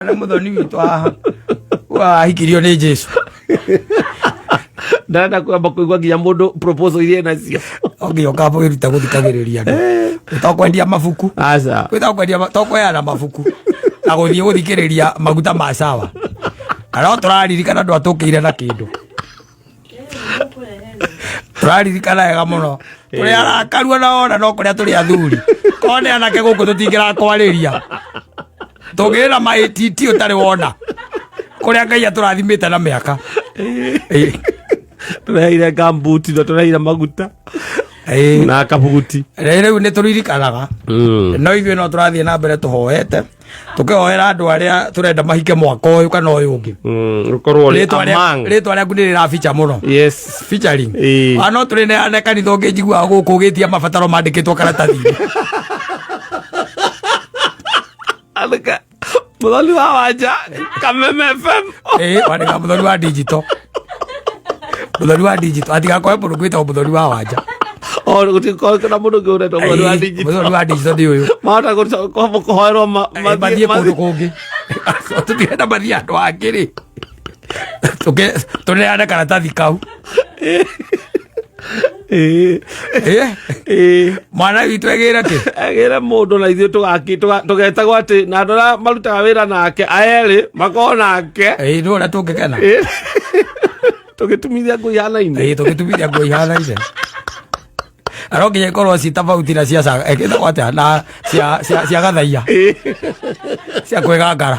Na muthoni witũ haha wahikirio nĩ Jesu. Ndarenda kwamba kũigua nginya mũndũ proposal iria enacio. Ũngĩoka wĩrute gũthikagĩrĩria andũ. To kwendia mabuku. Aca. To kwendia, to kũheana mabuku na gũthiĩ gũthikĩrĩria maguta ma sawa. Kana no tũraririkana ndwatũkĩire na kĩndũ. Tũraririkana wega mũno. Tũrĩ arakaru ona ona no kũrĩa tũrĩ athuri. Korwo nĩ anake gũkũ tũtingĩrakwarĩria. Tũngĩrĩ na ma ATT ũtarĩ wona. Kũrĩa Ngai atũrathimĩte na mĩaka. Ĩĩ. Tũreheire gambuti na tũreheire maguta na kabuguti. Rĩu nĩ tũririkanaga. No ithuĩ no tũrathiĩ na mbere tũhoete, tũkĩhoera andũ arĩa tũrenda mahike mwaka ũyũ kana ũyũ ũngĩ. Ũkorwo ũrĩ Rĩtwa among. Rĩtwa rĩaku nĩ rĩrabica mũno. Yes. Featuring. Ĩĩ. Ah, no tũrĩ neane kanitha ũngĩ njiguaga gũkũ ũgĩtia mabataro mandĩkĩtwo karatathi-inĩ. Andĩka Muthoni wa Wanja, Kameme FM. Ĩĩ, wandĩka Muthoni wa digital, Muthoni wa digital, atigakorwe mũndũ gwĩtagwo Muthoni wa Wanja. O gũtikorwo na mũndũ ũngĩ ũretwo Muthoni wa Ĩĩ, digital. Muthoni wa digital nĩ ũyũ. Mahota kũhoerwo mathiĩ kũndũ kũngĩ, tũtirenda mathiĩ andũ angĩ rĩ, tũneane karatathi kau. Ĩĩ. Mwana witũ egĩre kĩ? Agĩre mũndũ na ithuĩ tũgetagwo atĩ na andũ arĩa marutaga wĩra nake aerĩ makorwo nake. Ĩĩ, nĩ ũrĩa tũngĩkena. Ĩĩ. Tũgĩtumithia nguo ihanaine. Ĩĩ, tũgĩtumithia nguo ihanaine. No nginya ikorwo ci tofauti na cia ĩtagwo atĩa, na cia gathaia cia kwĩgangara,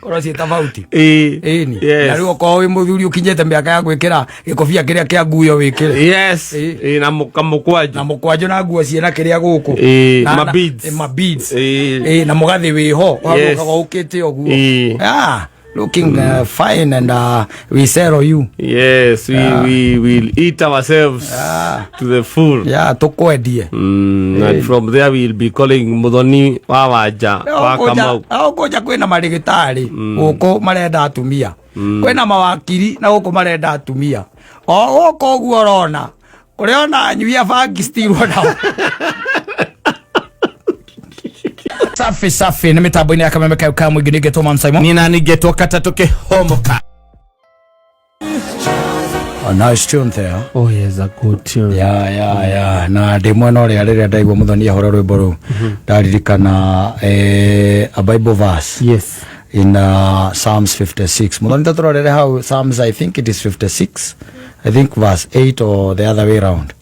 korwo ciĩ tofauti. Ĩni. Na rĩu okorwo wĩ mũthuri ũkinyĩte mĩaka ya gwĩkĩra gĩkobia kĩrĩa kĩa nguo wĩkĩre. Yes. Ĩĩ. Ĩĩ, na kamũkwanjũ. Na mũkwanjũ na nguo ciĩna kĩrĩa gũkũ. Ĩĩ, ma beads. Ĩĩ, ma beads. Ĩĩ. Ĩĩ, na mũgathĩ wĩho ũgacokaga ũkĩte ũguo. Ĩĩ. Ah, looking fine and we sell you. Yes, we will eat ourselves to the full. Yeah, tukwendie. And from there we will be calling Muthoni wa Wanja wa Kamau. Kũnja kwĩna marĩgĩtarĩ gũkũ marenda atumia, kwĩna mawakiri na gũkũ marenda atumia, o gũkũ ũguo ũrona kũrĩa ona anyui a bangi still nao. Safi safi, nĩ mĩtambo-inĩ ya Kameme kayo ka mũingĩ, nĩngetwo Man Simon. Nina ningetwo katatũ kĩhomoka. A nice tune there. Oh yes, a good tune. Ya, na ndĩ mwena ũrĩa rĩrĩa ndaigua Mũthoni ahũra rwĩmbo rũu, ndaririkana a Bible verse in Psalms 56. Mũthoni, tatũrorere hau Psalms, I think it is 56, I think verse 8 or the other way round.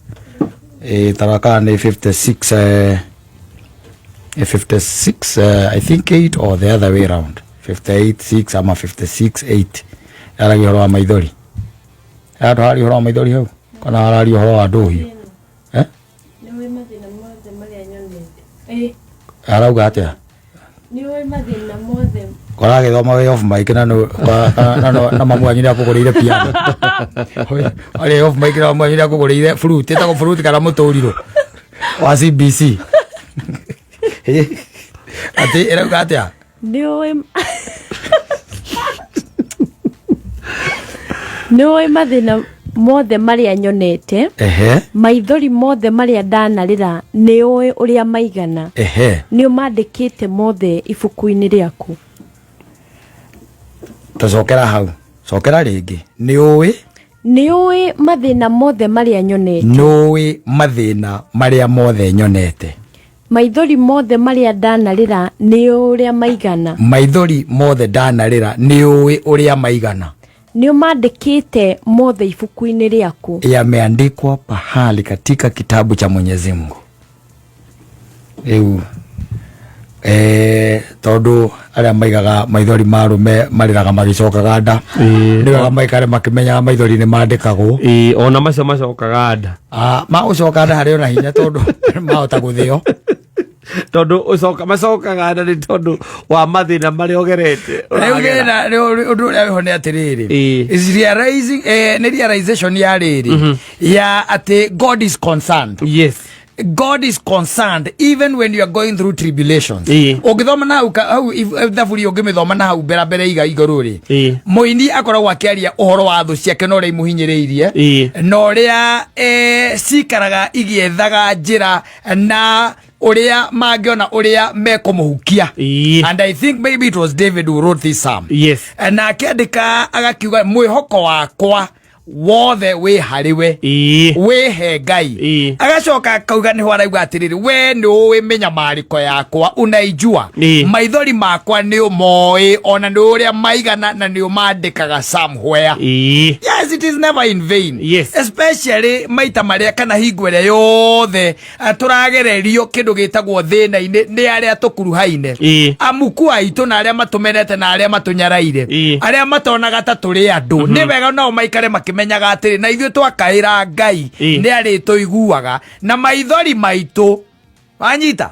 Taraka nĩ 56, 56, I think 8 or the other way round, 58 6 ama 56 8. Yaragia ũhoro wa maithori, handũ haria ũhoro wa maithori hau, kana hararia ũhoro wa ndũhiũ, eh? Nĩũĩ mathĩna mothe marĩa nyonete. Ĩ, Arauga atĩa? Nĩũĩ mathĩna mothe. Koragĩthoma wĩ off mic na na mamu wanyu nĩakũgũrĩire piano. Arĩ off mic na mamu wanyu nĩakũgũrĩire fruit, ĩtagwo fruit kana mũtũrirũ wa CBC. Atĩ ĩrauga atĩa? Nĩũĩ mathĩna mothe marĩa nyonete. Maithori mothe marĩa ndanarĩra nĩũĩ ũrĩa maigana. Nĩ ũmandĩkĩte mothe ibuku-inĩ rĩaku. Tũcokera hau, cokera rĩngĩ. Nĩ ũĩ. Nĩũĩ mathĩna mothe marĩa nyonete. Nĩ ũĩ mathĩna marĩa mothe nyonete. Maithori mothe marĩa ndanarĩra nĩũĩ ũrĩa maigana. Maithori mothe ndanarĩra nĩ ũĩ ũrĩa maigana. Nĩ ũmandĩkĩte mothe ibuku-inĩ rĩaku. Yameandikwa pahali katika kitabu cha Mwenyezi Mungu. Rĩu tondũ arĩa maigaga maithori ma arũme marĩraga magĩcokaga nda, nĩ wega maikare makĩmenyaga maithori nĩ mandĩkagwo. Ĩĩ, ona macio macokaga nda. Ah, ma gũcoka nda harĩ ona hinya tondũ mahota gũthĩo. Tondũ ũcoka macokaga nda nĩ tondũ wa mathĩna marĩa ũgerete. Rĩu thĩna ũndũ ũrĩa wĩho nĩ atĩrĩrĩ, is realizing, nĩ realization ya rĩrĩ ya atĩ God is concerned. God is concerned even when you are going through tribulations. Ũngĩthoma na hau hau thaburi ũngĩmĩthoma na hau mbere mbere iga igũrũ rĩ, mũini akoragwo akĩaria ũhoro wa thũ ciake na ũrĩa imuhinyĩrĩirie na ũrĩa cikaraga igĩethaga njĩra na ũrĩa mangĩona ũrĩa mekũmũhukia. And I think maybe it was David who wrote this psalm. Na akĩandĩka agakiuga, mwĩhoko wakwa wothe wĩ harĩ we, wĩhe Ngai. Agacoka akauga, nĩho arauga atĩrĩrĩ, we nĩ ũĩ mĩnyamarĩko yakwa, unaijua. Maithori makwa nĩ ũmoĩ, ona nĩ ũrĩa maigana, na nĩ ũmandĩkaga somewhere. Yes, it is never in vain. Especially maita marĩa kana hingo ĩrĩa yothe tũragererio kĩndũ gĩtagwo thĩna-inĩ nĩ arĩa tũkuruhaine, amuku aitũ na arĩa matũmenete na arĩa matũnyaraire, arĩa matonaga ta tũrĩ andũ. Nĩ wega nao maikare makĩmenyaga atĩrĩ, na ithuĩ twakaĩra Ngai, nĩ arĩtũiguaga na maithori maitũ, wanyita?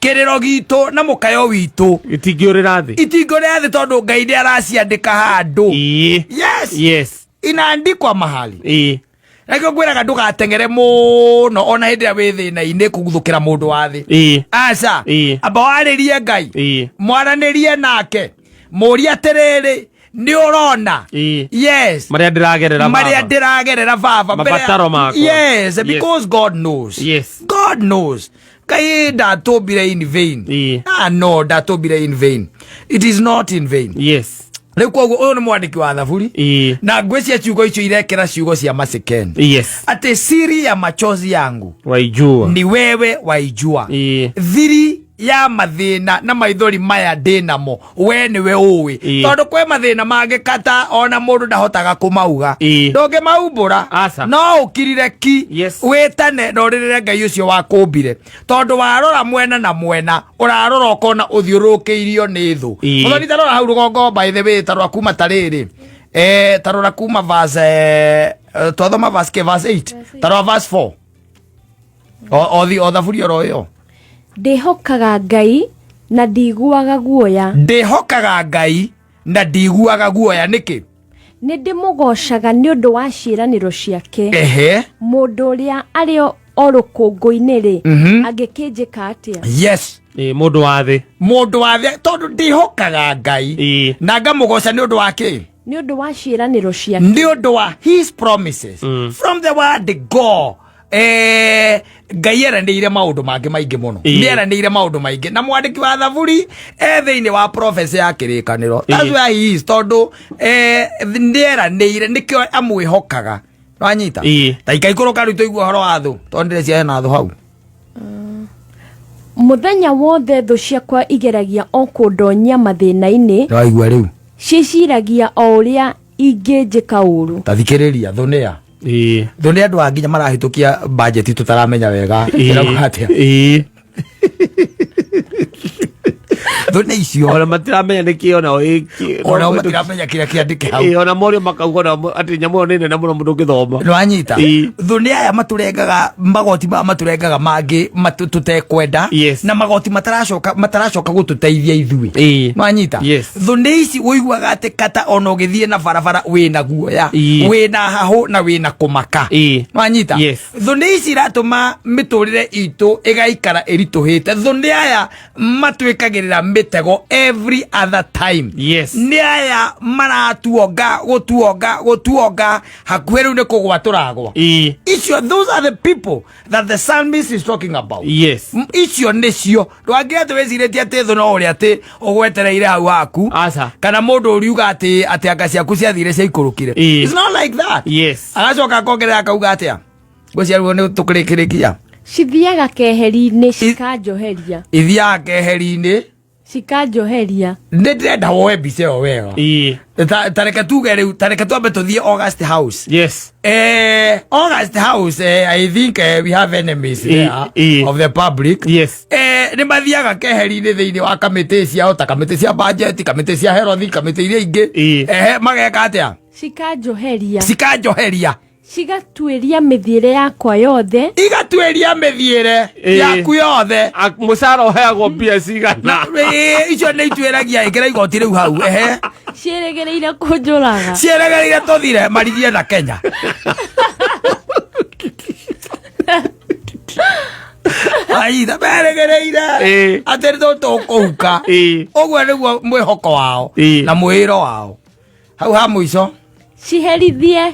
Kĩrĩro gitũ na mũkayo witũ Itingĩũrĩra thĩ. Itingũrĩra thĩ, tondũ Ngai nĩ araciandĩka handũ. Yes. Inaandikwa mahali. Nakĩo ngwĩraga ndũgateng'ere mũno ona hĩndĩ ĩrĩa wĩ thĩna-inĩ kũguthũkĩra mũndũ wa thĩ. Aca. Amba warĩrie Ngai, mwaranĩrie nake, mũrie atĩrĩrĩ, nĩ ũrona? Yes. Marĩa ndĩragerera, marĩa baba. Ndĩragerera, baba. Mabataro makwa. Yes, because God knows. God knows. Ngai ndatũmbire in vain. Ah, no, ndatũmbire in vain. It is not in vain. Rĩu koguo ũyũ nĩ mwandĩki wa thaburi, na ngwĩcia ciugo icio irekĩra ciugo cia Masekeni, atĩ siri ya machozi yangu waijua, ni wewe waijua. Thiri ya mathĩna na maithori maya ndĩnamo, we nĩwe ũĩ. Tondũ kwĩ mathĩna mangĩ kata ona mũndũ ndahotaga kũmauga. Ndũngĩmaumbũra. Aca. No ũkirire ki, wĩtane na ũrĩrĩre Ngai ũcio wakũmbire, tondũ warora mwena na mwena, ũrarora ũkona ũthiũrũrũkĩirio nĩ thũ. Mũthoni, tarora hau rũgongo, by the way, tarora kuma tarĩrĩ, tarora kuma verse, twathoma verse ke verse 8, tarora verse 4, o thaburi oro ĩyo. Ndĩhokaga Ngai na ndiguaga guoya. Ndĩhokaga Ngai na ndiguaga guoya nĩkĩ? Nĩ ndĩmũgoocaga nĩ ũndũ wa ciĩranĩro ciake. Mũndũ ũrĩa arĩ o rũkũngũ-inĩ rĩ, angĩkĩnjĩka atĩa? Yes. Mũndũ wa thĩ. Mũndũ wa thĩ, tondũ ndĩhokaga Ngai na ngamũgoca nĩ ũndũ wa kĩ? Nĩ ũndũ wa ciĩranĩro ciake. Nĩ ũndũ wa his promises. From the word go, Ngai eranĩire maũndũ mangĩ maingĩ mũno. Nĩ eranĩire maũndũ maingĩ, na mwandĩki wa thaburi e thĩinĩ wa prophecy ya kĩrĩkanĩro. That's where he is, tondũ nĩ eranĩire, nĩkĩo amwĩhokaga, wanyita? Ta ikaikũrũka rĩu tũigue ũhoro wa thũ, tondũ ndĩreciria hena thũ hau. Mũthenya wothe thũ ciakwa igeragia o kũndonyia mathĩna-inĩ. Nĩwaigua rĩu? Ciciragia o ũrĩa ingĩnjĩka ũru. Ta thikĩrĩria, thũ nĩa? Thũ nĩ andũ a nginya marahĩtũkia bajeti tũtaramenya wega. Ĩrauga atĩa? Thũ nĩ icio. Ona matiramenya nĩ kĩ ona Ona matiramenya kĩrĩa kĩandĩke hau. Ona morio makauga ona atĩ nyamũ ĩyo nĩ nene mũno mũndũ ũngĩthoma. Nĩwanyita? Ĩĩ. Thũ nĩ aya matũrengaga magoti, maya matũrengaga mangĩ tũtekwenda, na magoti mataracoka gũtũteithia ithuĩ. Nĩwanyita? Yes. Thũ nĩ ici ũiguaga atĩ kata ona ũgĩthiĩ na barabara wĩna guoya, wĩna hahũ na wĩna kũmaka. Nĩwanyita? Yes. Thũ nĩ ici iratũma mĩtũrĩre itũ ĩgaikara ĩritũhĩte. Thũ nĩ aya matwĩkagĩrĩra mĩtego every other time. Nĩ aya maratuonga, gũtuonga, gũtuonga, hakuhĩ rĩu nĩ kũgwa tũragwa. Icio, those are the people that the psalmist is talking about. Icio nĩcio ndwangĩra atĩ wĩcirĩtie atĩ thũ no ũrĩa atĩ ũgwetereire hau haku, Aca. kana mũndũ ũriuga atĩ anga ciaku ciathire ciaikũrũkire. It's not like that. Agacoka akongerera akauga atĩa? Ngwĩciria nĩ tũkĩrĩkĩrĩkia. Cithiaga keheri-inĩ cikanjoheria. Ithiaga keheri-inĩ. Cikanjoheria. Nĩ ndĩrenda woe mbica ĩyo wega. Ta reke tuge rĩu, ta reke twambe tũthiĩ August House. August House, I think we have enemies there of the public. Nĩ mathiaga keheri-inĩ thĩinĩ wa kamĩtĩ ciao, ta kamĩtĩ cia budget, kamĩtĩ cia health, kamĩtĩ iria ingĩ. Ehe, mageka atĩa? Cikanjoheria. Cikanjoheria. Cigatuĩria mĩthiĩre yakwa yothe. Igatuĩria mĩthiĩre yaku yothe. Mũcara ũheagwo mbia cigana? Icio nĩ ituĩragia, ĩkĩra igoti rĩu hau, ehe. Ciĩrĩgĩrĩire kũnjũraga. Ciĩrĩgĩrĩire tũthire marigie na Kenya. Aitha merĩgĩrĩire atĩ nĩ tũkũhuka. Ũguo nĩguo mwĩhoko wao na mwĩĩro wao. Hau ha mũico. Ciherithie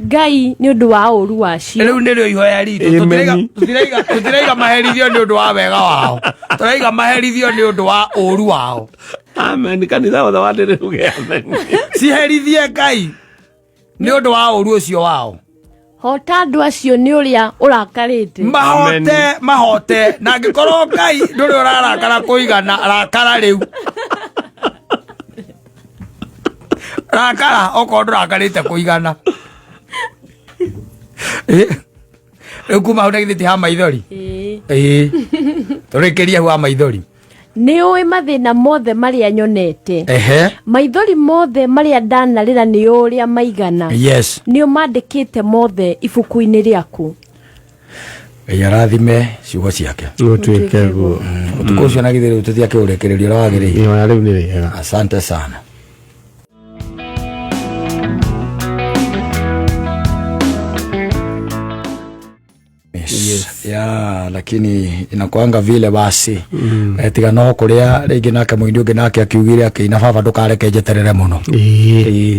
Ngai nĩ ũndũ wa ũũru wacio. Rĩu nĩrĩo ihoya ritũ. Amen. Tũtiraiga maherithio nĩ ũndũ wa wega wao, tũraiga maherithio nĩ ũndũ wa ũũru wao. Amen. Kanitha wothe wanĩrĩre uge amen. Ciherithie Ngai nĩ ũndũ wa ũũru ũcio wao. Hota andũ acio nĩ ũrĩa ũrakarĩte. Mahote, mahote. Na angĩkorwo Ngai ndũrĩ ũrarakara kũigana, rakara rĩu. Rakara okorwo ndũrakarĩte kũigana. Rĩu kuma hau na githĩ ti ha maithori? Ĩĩ. Tũrĩkĩrie hau ha maithori. Nĩ ũĩ mathĩna mothe marĩa nyonete. Maithori mothe marĩa ndanarĩra nĩ ũrĩa maigana. Yes. Nĩ ũmandĩkĩte mothe ibuku-inĩ rĩaku. Ngai arathime ciugo ciake. Gũtuĩke guo. Ũtukũ ũcio na githĩ rĩu tũtiakĩũrekereria ũrĩa wagĩrĩire. Ihoya rĩu nĩ rĩega. Asante sana. Yes. Ya, lakini inakuanga vile basi. Tiga no kuria ringi nake muini ungi nake akiugire akiina baba ndukareke njeterere muno.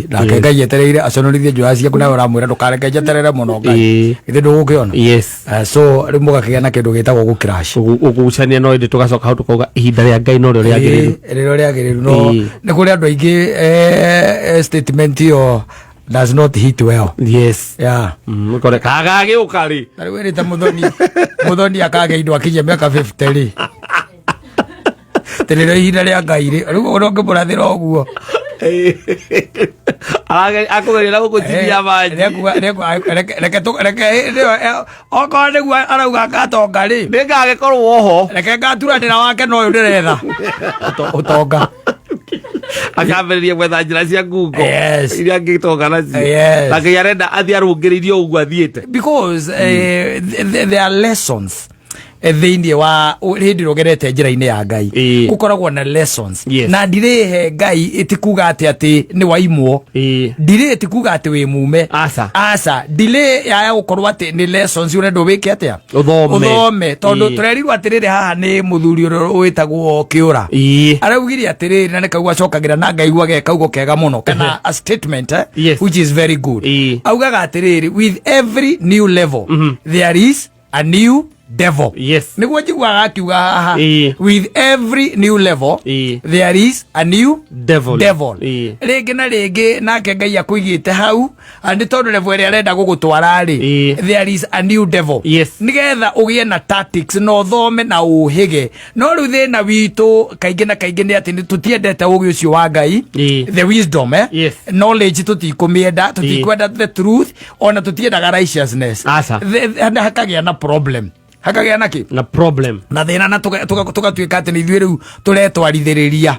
Nake Ngai etereire aconorithie njoya ciaku nawe uramwira ndukareke njeterere muno Ngai. Githĩ ndũgũkĩona? Yes. So rĩu mũgakĩgĩa na kĩndũ gĩtagwo gũcrash. Ũgucania no ĩndĩ tũgacoka hau tũkauga ihinda rĩa Ngai norĩo rĩagĩrĩru. Rĩrĩa rĩagĩrĩru no nĩ kũrĩ andũ aingĩ, statement ĩyo does not hit well. Yes. Yeah. Ũkore kagagĩũka rĩ. Na rĩu ĩrĩte Muthoni akagĩa indo akinyia mĩaka 50 rĩ. Tĩrĩrĩ ihinda rĩa Ngai rĩ. Rĩu ũrĩa ũngĩmũrathĩra ũguo. Akũgeria na gũkũtinia maji. Reke okorwo nĩguo arauga akatonga rĩ. Nĩngagĩkorwo ho. Reke ngaturanĩra wake na ũyũ ndĩretha. Ũtonga. Akambĩrĩria gwetha njĩra cia ngungo. Yes. Iria angĩtonga nacio. Yes. Na Ngai arenda athiĩ arũngĩrĩirie ũguo athiĩte. Because there are lessons thĩinĩ wa hĩndĩ ĩrĩa ũgerete njĩra-inĩ ya Ngai. Gũkoragwo na lessons. Yes. Na ndirĩhe Ngai ĩtikuga atĩ nĩ waimwo. Ndirĩ ĩtikuga atĩ wĩ mume. Aca. Aca. Ndirĩ ya gũkorwo atĩ nĩ lessons ũrenda ũwĩke atĩa? Ũthome. Ũthome. Tondũ tũrerirwo atĩrĩrĩ haha nĩ mũthuri ũrĩa wĩtagwo Kĩũra. Araugire atĩrĩrĩ na nĩkauga acokagĩra na ngaigua ge kaugo kega mũno kana a statement, Yes. which is very good. Augaga atĩrĩrĩ, with every new level there is a new devil. Yes. Nĩguo njiguaga akiuga haha. With every new level there is a new devil. Devil. Rĩngĩ na rĩngĩ nake Ngai akũigĩte hau, nĩ tondũ level ĩrĩa arenda gũgũtwara rĩ, there is a new devil. Yes. Nĩgetha ũgĩe na tactics na ũthome na ũhĩge. No rĩu thĩna witũ kaingĩ na kaingĩ nĩ atĩ tũtiendete ũgĩ ũcio wa Ngai. The wisdom, Yes. Knowledge tũtikũmĩenda, tũtikwenda the truth, ona tũtiendaga righteousness. Aca. Hakagĩa na problem. Hakagĩa na kĩ? Na problem. Na thĩna na tũgatuĩka atĩ nĩ ithuĩ rĩu tũretwarithĩrĩria.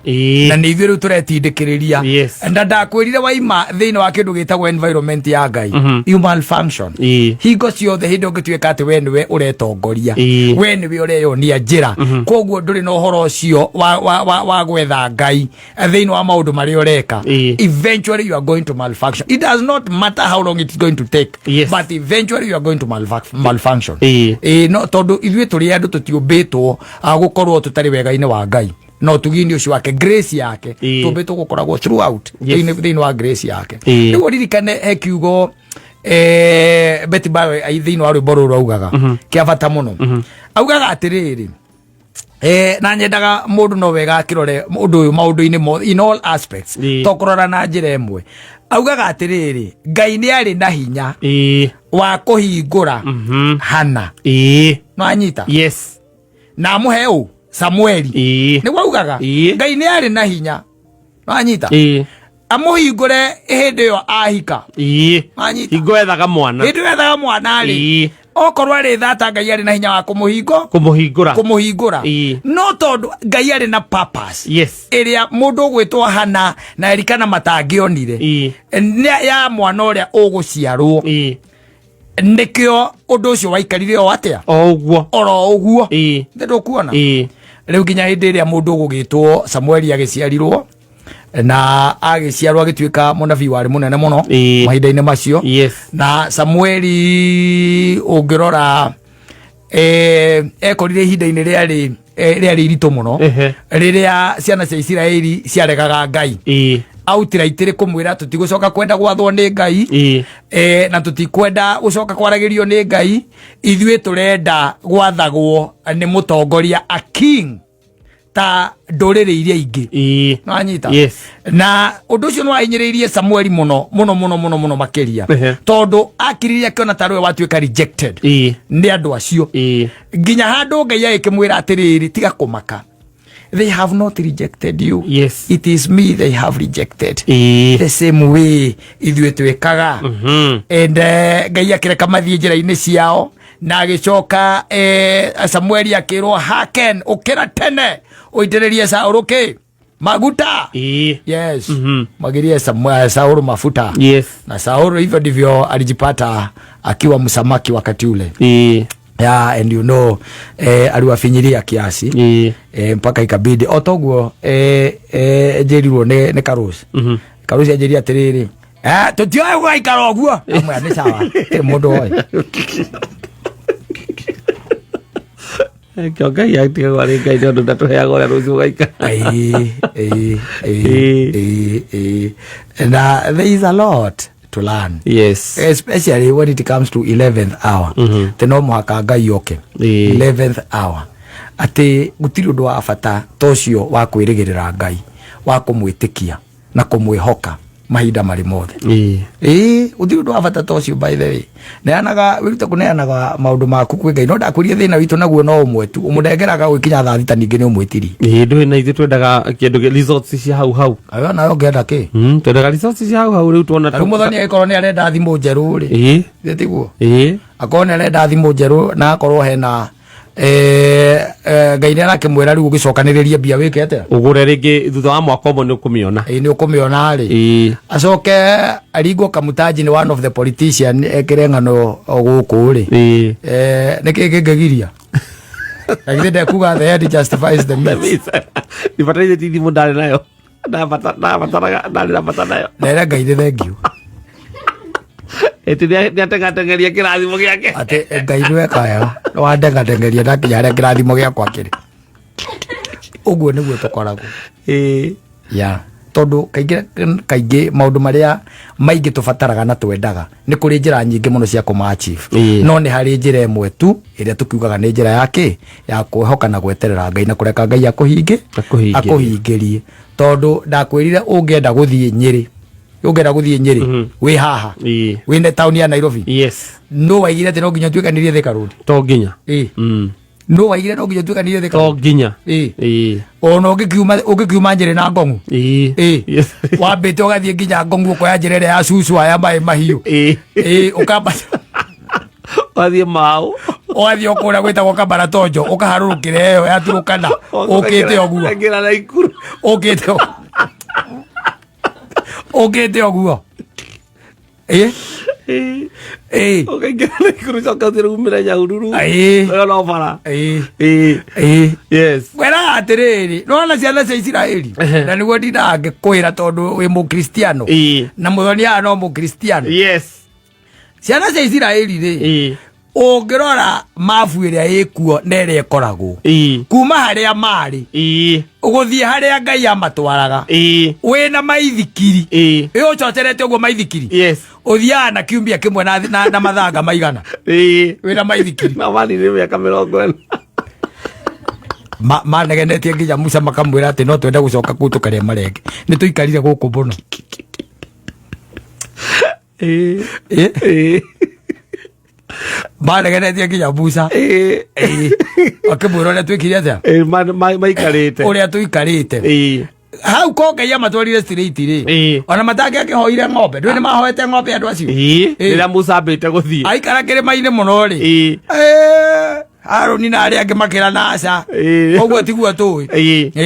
Na nĩ ithuĩ rĩu tũretindĩkĩrĩria. Yes. Na ndakwĩrire waima thĩinĩ wa kĩndũ gĩtagwo environment ya Ngai. You malfunction. Hingo ciothe hĩndĩ ũngĩtuĩka atĩ we nĩwe ũretongoria. We nĩwe ũreyonia njĩra. Koguo ndũrĩ na ũhoro ũcio wa gwetha Ngai thĩinĩ wa maũndũ marĩa ũreka. Eventually you are going to malfunction. It does not matter how long it's going to take. Yes. But eventually you are going to malfunction. No, tondũ ithuĩ tũrĩ andũ tũtiũmbĩtwo gũkorwo tũtarĩ wega-inĩ wa Ngai. No ũtugi-inĩ ũcio wake, grace yake, tũmbĩtwo gũkoragwo throughout Yes. thĩinĩ wa grace yake. Rĩu ũririkane he kiugo, Betty Bayo thĩinĩ wa rwĩmbo rũrũ augaga kĩa bata mũno. Augaga atĩrĩrĩ, na nyendaga mũndũ no wega akĩrore ũndũ ũyũ maũndũ-inĩ mothe, in all aspects, to kũrora na njĩra ĩmwe. Augaga atĩrĩrĩ, Ngai nĩ arĩ na hinya wa kũhingũra Hana. No anyita? Yes. Na amũhe ũ? Samueli. Nĩguo augaga? Ngai nĩ arĩ na hinya. No anyita? Amũhingũre hĩndĩ ĩyo ahika. No anyita? Hingo ethaga mwana. Hĩndĩ ĩyo ethaga mwana rĩ. Okorwo arĩ thata, Ngai arĩ na hinya wa kũmũhingo? Kũmũhingũra. Kũmũhingũra. No tondũ Ngai arĩ na purpose. Yes. Ĩrĩa mũndũ ũgwĩtwo Hana na Elikana matangĩonire. Nĩ ya mwana ũrĩa ũgũciarwo. Nĩkĩo ũndũ ũcio waikarire o atĩa? O ũguo. Oro ũguo. Nĩ ndũkuona? Rĩu nginya hĩndĩ ĩrĩa mũndũ ũgũgĩtwo Samueli agĩciarirwo, na agĩciarwo agĩtuĩka mũnabii warĩ mũnene mũno mahinda-inĩ macio. Yes. Na Samueli ũngĩrora, Ekorire ihinda-inĩ rĩarĩ rĩarĩ iritũ mũno, rĩrĩa ciana cia Isiraeli ciaregaga Ngai outright, kũmwĩra tũtigũcoka kwenda gwathwo nĩ Ngai, na tũtikwenda gũcoka kwaragĩrio nĩ Ngai, ithuĩ tũrenda gwathagwo nĩ mũtongoria, a king, ta ndũrĩrĩ iria ingĩ. Nĩwanyita? Yes. Na ũndũ ũcio nĩ wahinyĩrĩirie Samueli mũno mũno mũno mũno mũno makĩria, tondũ akiririe akĩona tarĩ we watuĩka rejected nĩ andũ acio, nginya handũ Ngai agĩkĩmwĩra atĩrĩrĩ, "Tiga kũmaka, they have not rejected you. It is me they have rejected." The same way ithuĩ twĩkaga. And Ngai akĩreka mathiĩ njĩra-inĩ ciao, na agĩcoka Samueli akĩrwo, "Haken, ũkĩra tene ũitĩrĩrie Saũlũ kĩ maguta." Yes. Mwagirie Saulu mafuta. Na Saulu hivyo ndivyo alijipata akiwa msamaki wakati ule. Yeah, and aliwafinyilia kiasi, mpaka ikabidi o toguo njĩrirwo nĩ Karusi. Karusi anjĩria atĩrĩrĩ, "Tũtioĩ gũgaikara ũguo." Amwe nĩ sawa, tirĩ mũndũ oĩ. Kĩo Ngai atigagwo arĩ Ngai, nĩ ũndũ ndatũheaga ũrĩa rũciũ gũgaikara. Ĩĩ, ĩĩ, ĩĩ, ĩĩ, ĩĩ. Na there is a lot to learn, especially when it comes to 11th hour, mm no mũhaka Ngai oke 11th hour, atĩ gũtirĩ ũndũ wa bata ta ũcio wa kwĩrĩgĩrĩra Ngai, wa kũmwĩtĩkia na kũmwĩhoka mahinda marĩ mothe. Ĩĩ, gũtirĩ ũndũ wa bata ta ũcio. By the way, neanaga, wĩrute kũneanaga maũndũ maku kwĩ Ngai. No ndakwĩrie, thĩna witũ naguo no ũmwe tu, ũmũnengeraga gũgĩkinya thaa 6, ningĩ nĩ ũmwĩtirie. Ĩĩ, ndũĩ na ithuĩ twendaga kĩndũ results cia hau hau. Ayo nayo ũngĩenda kĩ? Twendaga results cia hau hau rĩu tuona. Rĩu mũthoni agĩkorwo nĩ arenda thimũ njerũ rĩ, githĩ tiguo? Ĩĩ. Akorwo nĩ arenda thimũ njerũ na akorwo hena Ngai nĩ arakĩmwĩra rĩu ũgĩcokanĩrĩrie mbia wĩke atĩa? Ũgũre rĩngĩ thutha wa mwaka ũmwe nĩ ũkũmĩona. Ĩĩ, nĩ ũkũmĩona rĩ. Acoke aringwo kamutaji nĩ one of the politician, ekĩre ng'ano o gũkũ rĩ. Nĩ kĩ kĩngĩgiria? Na githĩ ndekuga the end justifies the means? Ibataire ti thimũ ndarĩ nayo. Ndabataraga, ndarĩ na bata nayo. Nere Ngai nĩ thengiũ. Ĩtĩ nĩ atengatengeria kĩrathimo gĩake. Atĩ Ngai nĩ weka wega nĩwandengatengeria ndakinya harĩa kĩrathimo gĩakwa kĩrĩ. Ũguo nĩguo tũkoragwo. Ya tondũ kaingĩ kaingĩ maũndũ marĩa maingĩ tũbataraga na twendaga, nĩ kũrĩ njĩra nyingĩ mũno cia kũma achieve, no nĩ harĩ njĩra ĩmwe tu ĩrĩa tũkiugaga nĩ njĩra ya kĩ? Ya kwĩhoka na gweterera Ngai na kũreka Ngai akũhingĩ. Akũhingĩrie. Akũhingĩrie, tondũ ndakwĩrire ũngĩenda gũthiĩ Nyĩrĩ, ũngĩenda gũthiĩ Nyĩrĩ wĩ haha, wĩ taũni ya Nairobi, no waigire atĩ no nginya ũtuĩkanĩrie Thika Road? To nginya. No waigire no nginya ũtuĩkanĩrie Thika To Road? nginya. Ona ũngĩkiuma Njĩrĩ na Ngongu, wambĩte ũgathiĩ nginya Ngongu, ũkoya njĩra ĩrĩa ya cucu aya maĩ mahiũ, ũkambata. Wathiĩ mau. Ũgathiĩ o kũrĩa gwĩtagwo Kamaratonjo, ũkaharũrũkĩra ĩyo ya Turukana ũkĩte ũguo. Ũkaingĩra na ikuru. Ũkĩte ũguo, ĩ ĩ. Ũkaingĩra na ikuru, coka ũthiĩ umĩre Nyahururu. Ĩyo no bara. Ĩ. Yes. Ngwĩraga atĩrĩrĩ, nona ciana cia Isiraeli, na nĩguo ndindaga ngĩkwĩra, tondũ wĩ mũkristiano, na mũthoni haha no mũkristiano. Ciana cia Isiraeli rĩ, ũngĩrora mabu ĩrĩa ĩkuo na ĩrĩa ĩkoragwo, kuma harĩa marĩ gũthiĩ harĩa Ngai amatwaraga, wĩna maithikiri, ĩ ũcocerete ũguo maithikiri, ũthiaga na kiumia kĩmwe na mathanga maigana, wĩna maithikiri. Na manire mĩaka 40. Manegenetie nginya Musa makamwĩra atĩ no twende gũcoka kũu tũkarĩa marenge, nĩ tũikarire gũkũ mũno. Ĩ? Manegenetie nginya Musa. Ĩ. Akĩmwĩra ũrĩa twĩkire atĩa? Ĩĩ, maikarĩte. Ũrĩa tũikarĩte hau ko Ngai amatwarire straight rĩ, ona matangĩakĩhoire ng'ombe, ndũĩ nĩ mahoete ng'ombe andũ acio? Rĩrĩa Musa ambĩte gũthiĩ. Aikara kĩrĩma-inĩ mũno rĩ, Harũni na arĩa angĩ makĩra na aca, ũguo tiguo tũĩ.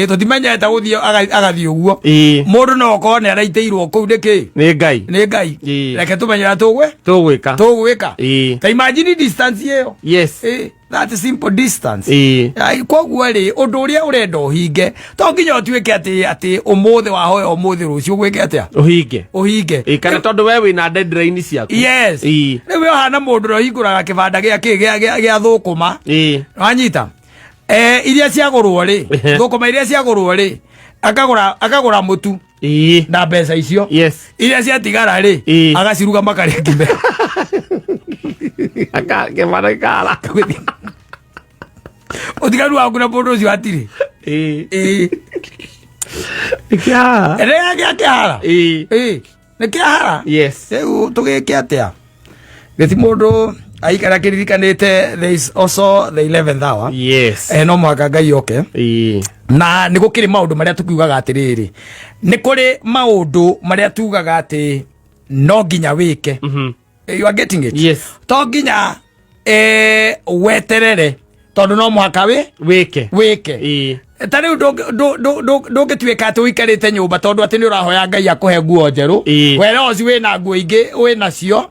Tũtimenyete gũthiĩ agathiĩ ũguo. Mũndũ no okorwo nĩ araitĩirwo kũu nĩkĩ? Nĩ Ngai. Nĩ Ngai. Reke tũmenye ũrĩa tũgwĩka. Tũgwĩka. Ta imagine distance ĩyo. That simple distance. Ai, koguo rĩ, ũndũ ũrĩa ũrenda ũhinge, to nginya ũtuĩke atĩ ũmũthĩ wahoya, ũmũthĩ rũciũ gwĩke atĩa? Ũhinge. Ũhinge. Ĩĩ, kana tondũ we wĩna deadline ciaku. Yes. Rĩu we ũhana mũndũ ũrĩa ũhingũraga kĩbanda gĩa kĩ gĩa thũkũma. Wanyita, iria ciagũrwo rĩ, thũkũma iria ciagũrwo rĩ, akagũra mũtu na mbeca icio. Iria ciatigara rĩ, agaciruga makarĩa ngime. Kĩbanda gĩkara. Ũtiganu waku na mũndũ ũcio hatirĩ. Nĩkĩhara. Rĩrĩa gĩa kĩhara. Nĩ kĩahara. Rĩu tũgĩke atĩa? Gĩti mũndũ aikara kĩririkanĩte, there is also the 11th hour. No mũhaka Ngai oke. Na nĩ gũkĩrĩ maũndũ marĩa tũkiugaga atĩrĩrĩ, nĩ kũrĩ maũndũ marĩa tugaga atĩ no nginya wĩke. You are getting it? Yes. To nginya weterere, tondũ no mũhaka wĩ wĩke. Wĩke. Ta rĩu ndũngĩtuĩka atĩ ũikarĩte nyũmba tondũ atĩ nĩ ũrahoya Ngai akũhe nguo njerũ. Whereas wĩna nguo ingĩ wĩ nacio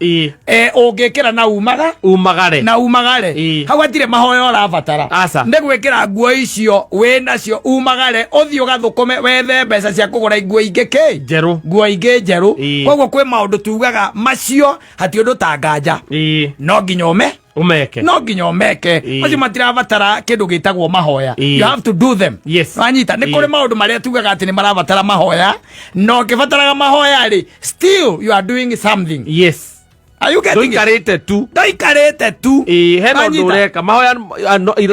ũngĩkĩra na umaga umagare. Na umagare. Hau hatirĩ mahoya ũrabatara. Aca. Nĩ gwĩkĩra nguo icio wĩ nacio, umagare, ũthiĩ ũgathũkũme, wethe mbeca cia kũgũra nguo ingĩ kĩ? Njerũ. Nguo ingĩ njerũ. Koguo kwĩ maũndũ tugaga macio hati ũndũ tanganja, no nginya ũme Umeke. No nginya ũmeke. Macio matirabatara kĩndũ gĩtagwo mahoya. You have to do them. Wanyita? Nĩ kũrĩ maũndũ marĩa tugaga atĩ nĩ marabatara mahoya, na ũkĩbataraga mahoya rĩ, still you are doing something. Are you getting it? Ndũikarĩte tu. Ndũikarĩte tu. Ĩĩ, hena ũndũ Wanyita? ũreka. Mahoya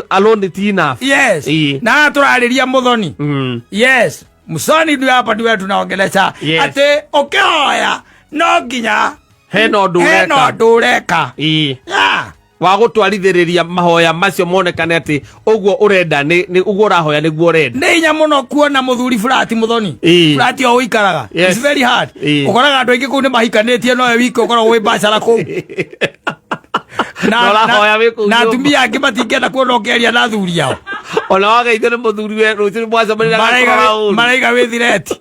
alone ti enough. Yes. Na haha tũrarĩria mũthoni. Yes, mũconi ndio hapa ndio tunaongelesha atĩ ũkĩhoya no nginya hena ũndũ hena ũreka. Ũndũ ũreka. Yeah. Wa gũtwarithĩrĩria mahoya macio monekane atĩ ũguo ũrenda nĩ ũguo ũrahoya nĩguo ũrenda. Nĩ hinya mũno kuona mũthuri flat, mũthoni. Flat o ũikaraga. It's very hard. Ũkoraga andũ aingĩ kũu nĩ mahikanĩtie, nowe wiki ũkoragwo wĩ bachelor kũu. Na ũrahoya wĩ kũu na nyũmba. atumia angĩ matingĩenda kuona ũkĩaria na athuri ao. Ona wageithio nĩ mũthuri we rũciũ nĩ mwacemania na Maraiga gakũrora ũru. Maraiga wĩ thireti.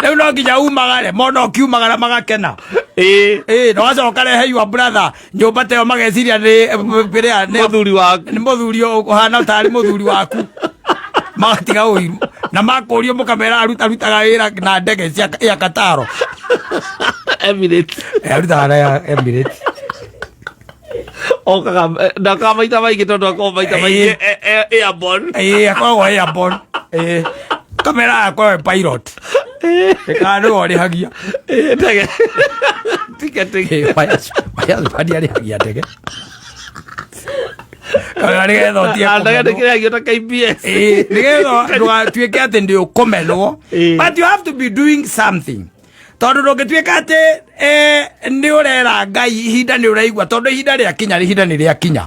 Rĩu no nginya umagare, mona ũkiumagara magakena. Ĩĩ, na wacoka rehe your brother nyũmba ta ĩyo, mageciria nĩ kĩrĩa nĩ Mũthuri waku. Nĩ mũthuri ũhana tarĩ mũthuri waku, magatiga ũiru na makũrio mũkamera arutaga wĩra na ndege cia ya Kataro. Emirates. Eh, arutaga na ya Emirates. Okaga ndakaga maita maingĩ tondũ akoragwo maita maingĩ airborne. Ĩĩ, akoragwo airborne. Ĩĩ, kamera akoragwo pilot kana nĩwe ũrĩhagia. Ndege ticketing. Ĩĩ, my husband arĩhagia ndege kamera nĩgetha ũtige Na ndege kũmenwo. ndĩkĩrĩhagio ta KBS. Ĩĩ, nĩgetha ndũgatuĩke atĩ ndĩ ũkũmenwo. But you have to be doing something, tondũ ndũngĩtuĩka atĩ nĩ ũrera Ngai ihinda nĩ ũraigua, tondũ ihinda rĩakinya, ihinda nĩ rĩakinya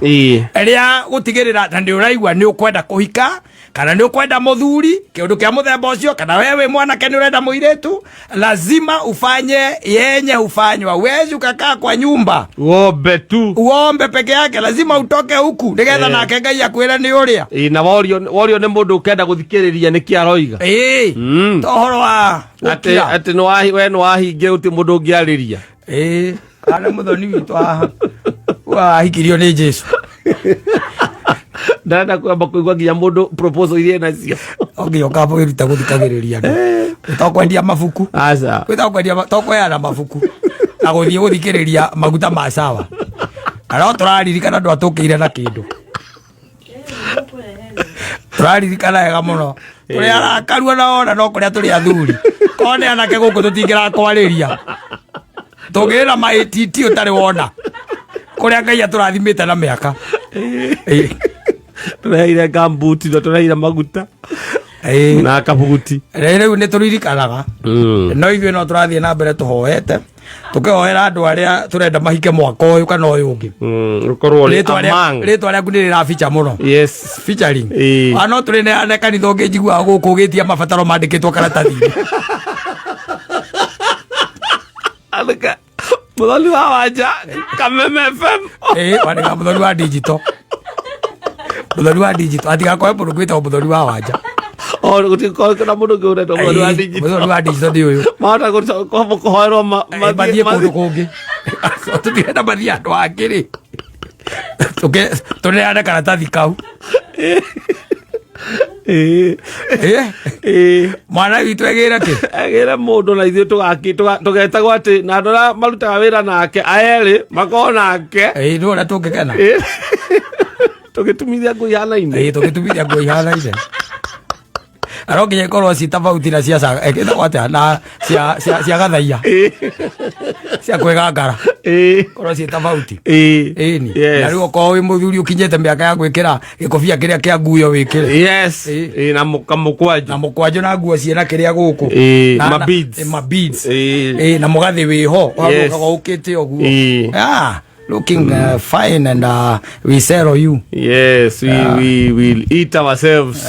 rĩa gũtigĩrĩra na nĩ ũraigua nĩ ũkwenda kũhika kana nĩ ũkwenda mũthuri, kĩũndũ kĩa mũthemba ũcio, kana we wĩ mwanake nĩ ũrenda mũirĩtu, lazima ufanye yenye hufanywa. Huwezi ukakaa kwa nyumba Wombe tu. Uombe peke yake. Lazima utoke huku nĩgetha nake Ngai akwĩre nĩ ũrĩa. Ĩĩ, na worio nĩ mũndũ ũkenda gũthikĩrĩria nĩkĩ aroiga. Ĩĩ. To ũhoro wa atĩ gũkira. Atĩ we nĩwahingia gũtirĩ mũndũ ũngĩarĩria. Ĩĩ, kana mũthoni witũ haha wahikirio nĩ Jesu. Ndarenda kwamba kũigua nginya mũndũ proposal iria nacio. Nginya ũkamba wĩruta gũthikagĩrĩria andũ, to kwendia mabuku. Aca. Gwĩta kwendia to kweana mabuku na gũthiĩ gũthikĩrĩria maguta ma sawa, kana no tũraririkana andũ atũkĩire na kĩndũ tũraririkana wega mũno, tũrĩ arakaru ona wona no kũrĩa tũrĩ athuri korwo nĩ anake gũkũ tũtingĩrakwarĩria, tũngĩrĩ ma ATT ũtarĩ wona kũrĩa Ngai atũrathimĩte na mĩaka. Ĩĩ. Tũreheire gambuti na tũreheire maguta na kabuguti. Rĩu nĩ tũririkanaga, no ithuĩ no tũrathiĩ na mbere tũhoete, tũkĩhoera andũ arĩa tũrenda mahike mwaka ũyũ kana ũyũ ũngĩ. Ũkorwo ũrĩ Rĩtwa among. Rĩtwa rĩaku nĩ rĩrabica mũno. Featuring. No tũrĩ neane kanitha ũngĩ njiguaga gũkũ ũgĩtia mabataro mandĩkĩtwo karatathi-inĩ. Andĩka mũthoni wa Wanja, Kameme FM. Ĩĩ, wandĩka mũthoni wa digital, mũthoni wa digital, atigakorwe mũndũ gwĩtagwo mũthoni wa Wanja. O gũtikorwo na mũndũ ũngĩ ũretwo mũthoni wa Ĩĩ, digital. Mũthoni wa digital nĩ ũyũ. Mahota kũhoerwo Ĩĩ, mathiĩ kũndũ kũngĩ, tũtirenda mathiĩ andũ angĩ rĩ. Tũneane karatathi kau. Ĩĩ. Eh? Ĩĩ. Mwana witũ egĩre kĩ? Agĩre mũndũ na ithuĩ tũgetagwo atĩ na andũ arĩa marutaga wĩra nake aerĩ makorwo nake. Ĩĩ, nĩ ũrĩa tũngĩkena. Ĩĩ. Tũgĩtumithia nguo ihanaine. Ĩĩ, tũgĩtumithia nguo ihanaine. Na no nginya ikorwo ci tofauti na cia ĩtagwo atĩa na cia gathaia. Cia kwĩgangara. Ikorwo ciĩ tofauti. Ĩni. Na rĩu okorwo wĩ mũthuri ũkinyĩte mĩaka ya gwĩkĩra gĩkobia kĩrĩa kĩa nguo wĩkĩre. Yes. Ĩĩ. Ĩĩ, na kamũkwanjũ. Na mũkwanjũ na nguo ciĩna kĩrĩa gũkũ. Ĩĩ, Na- ma na- beads. ĩ, ma beads. Ĩĩ. Ĩĩ, na mũgathĩ wĩho. Yes. Ũgacoka ũkĩte ũguo. Ĩĩ. Ah, looking fine and we sell you. Yes, we will eat ourselves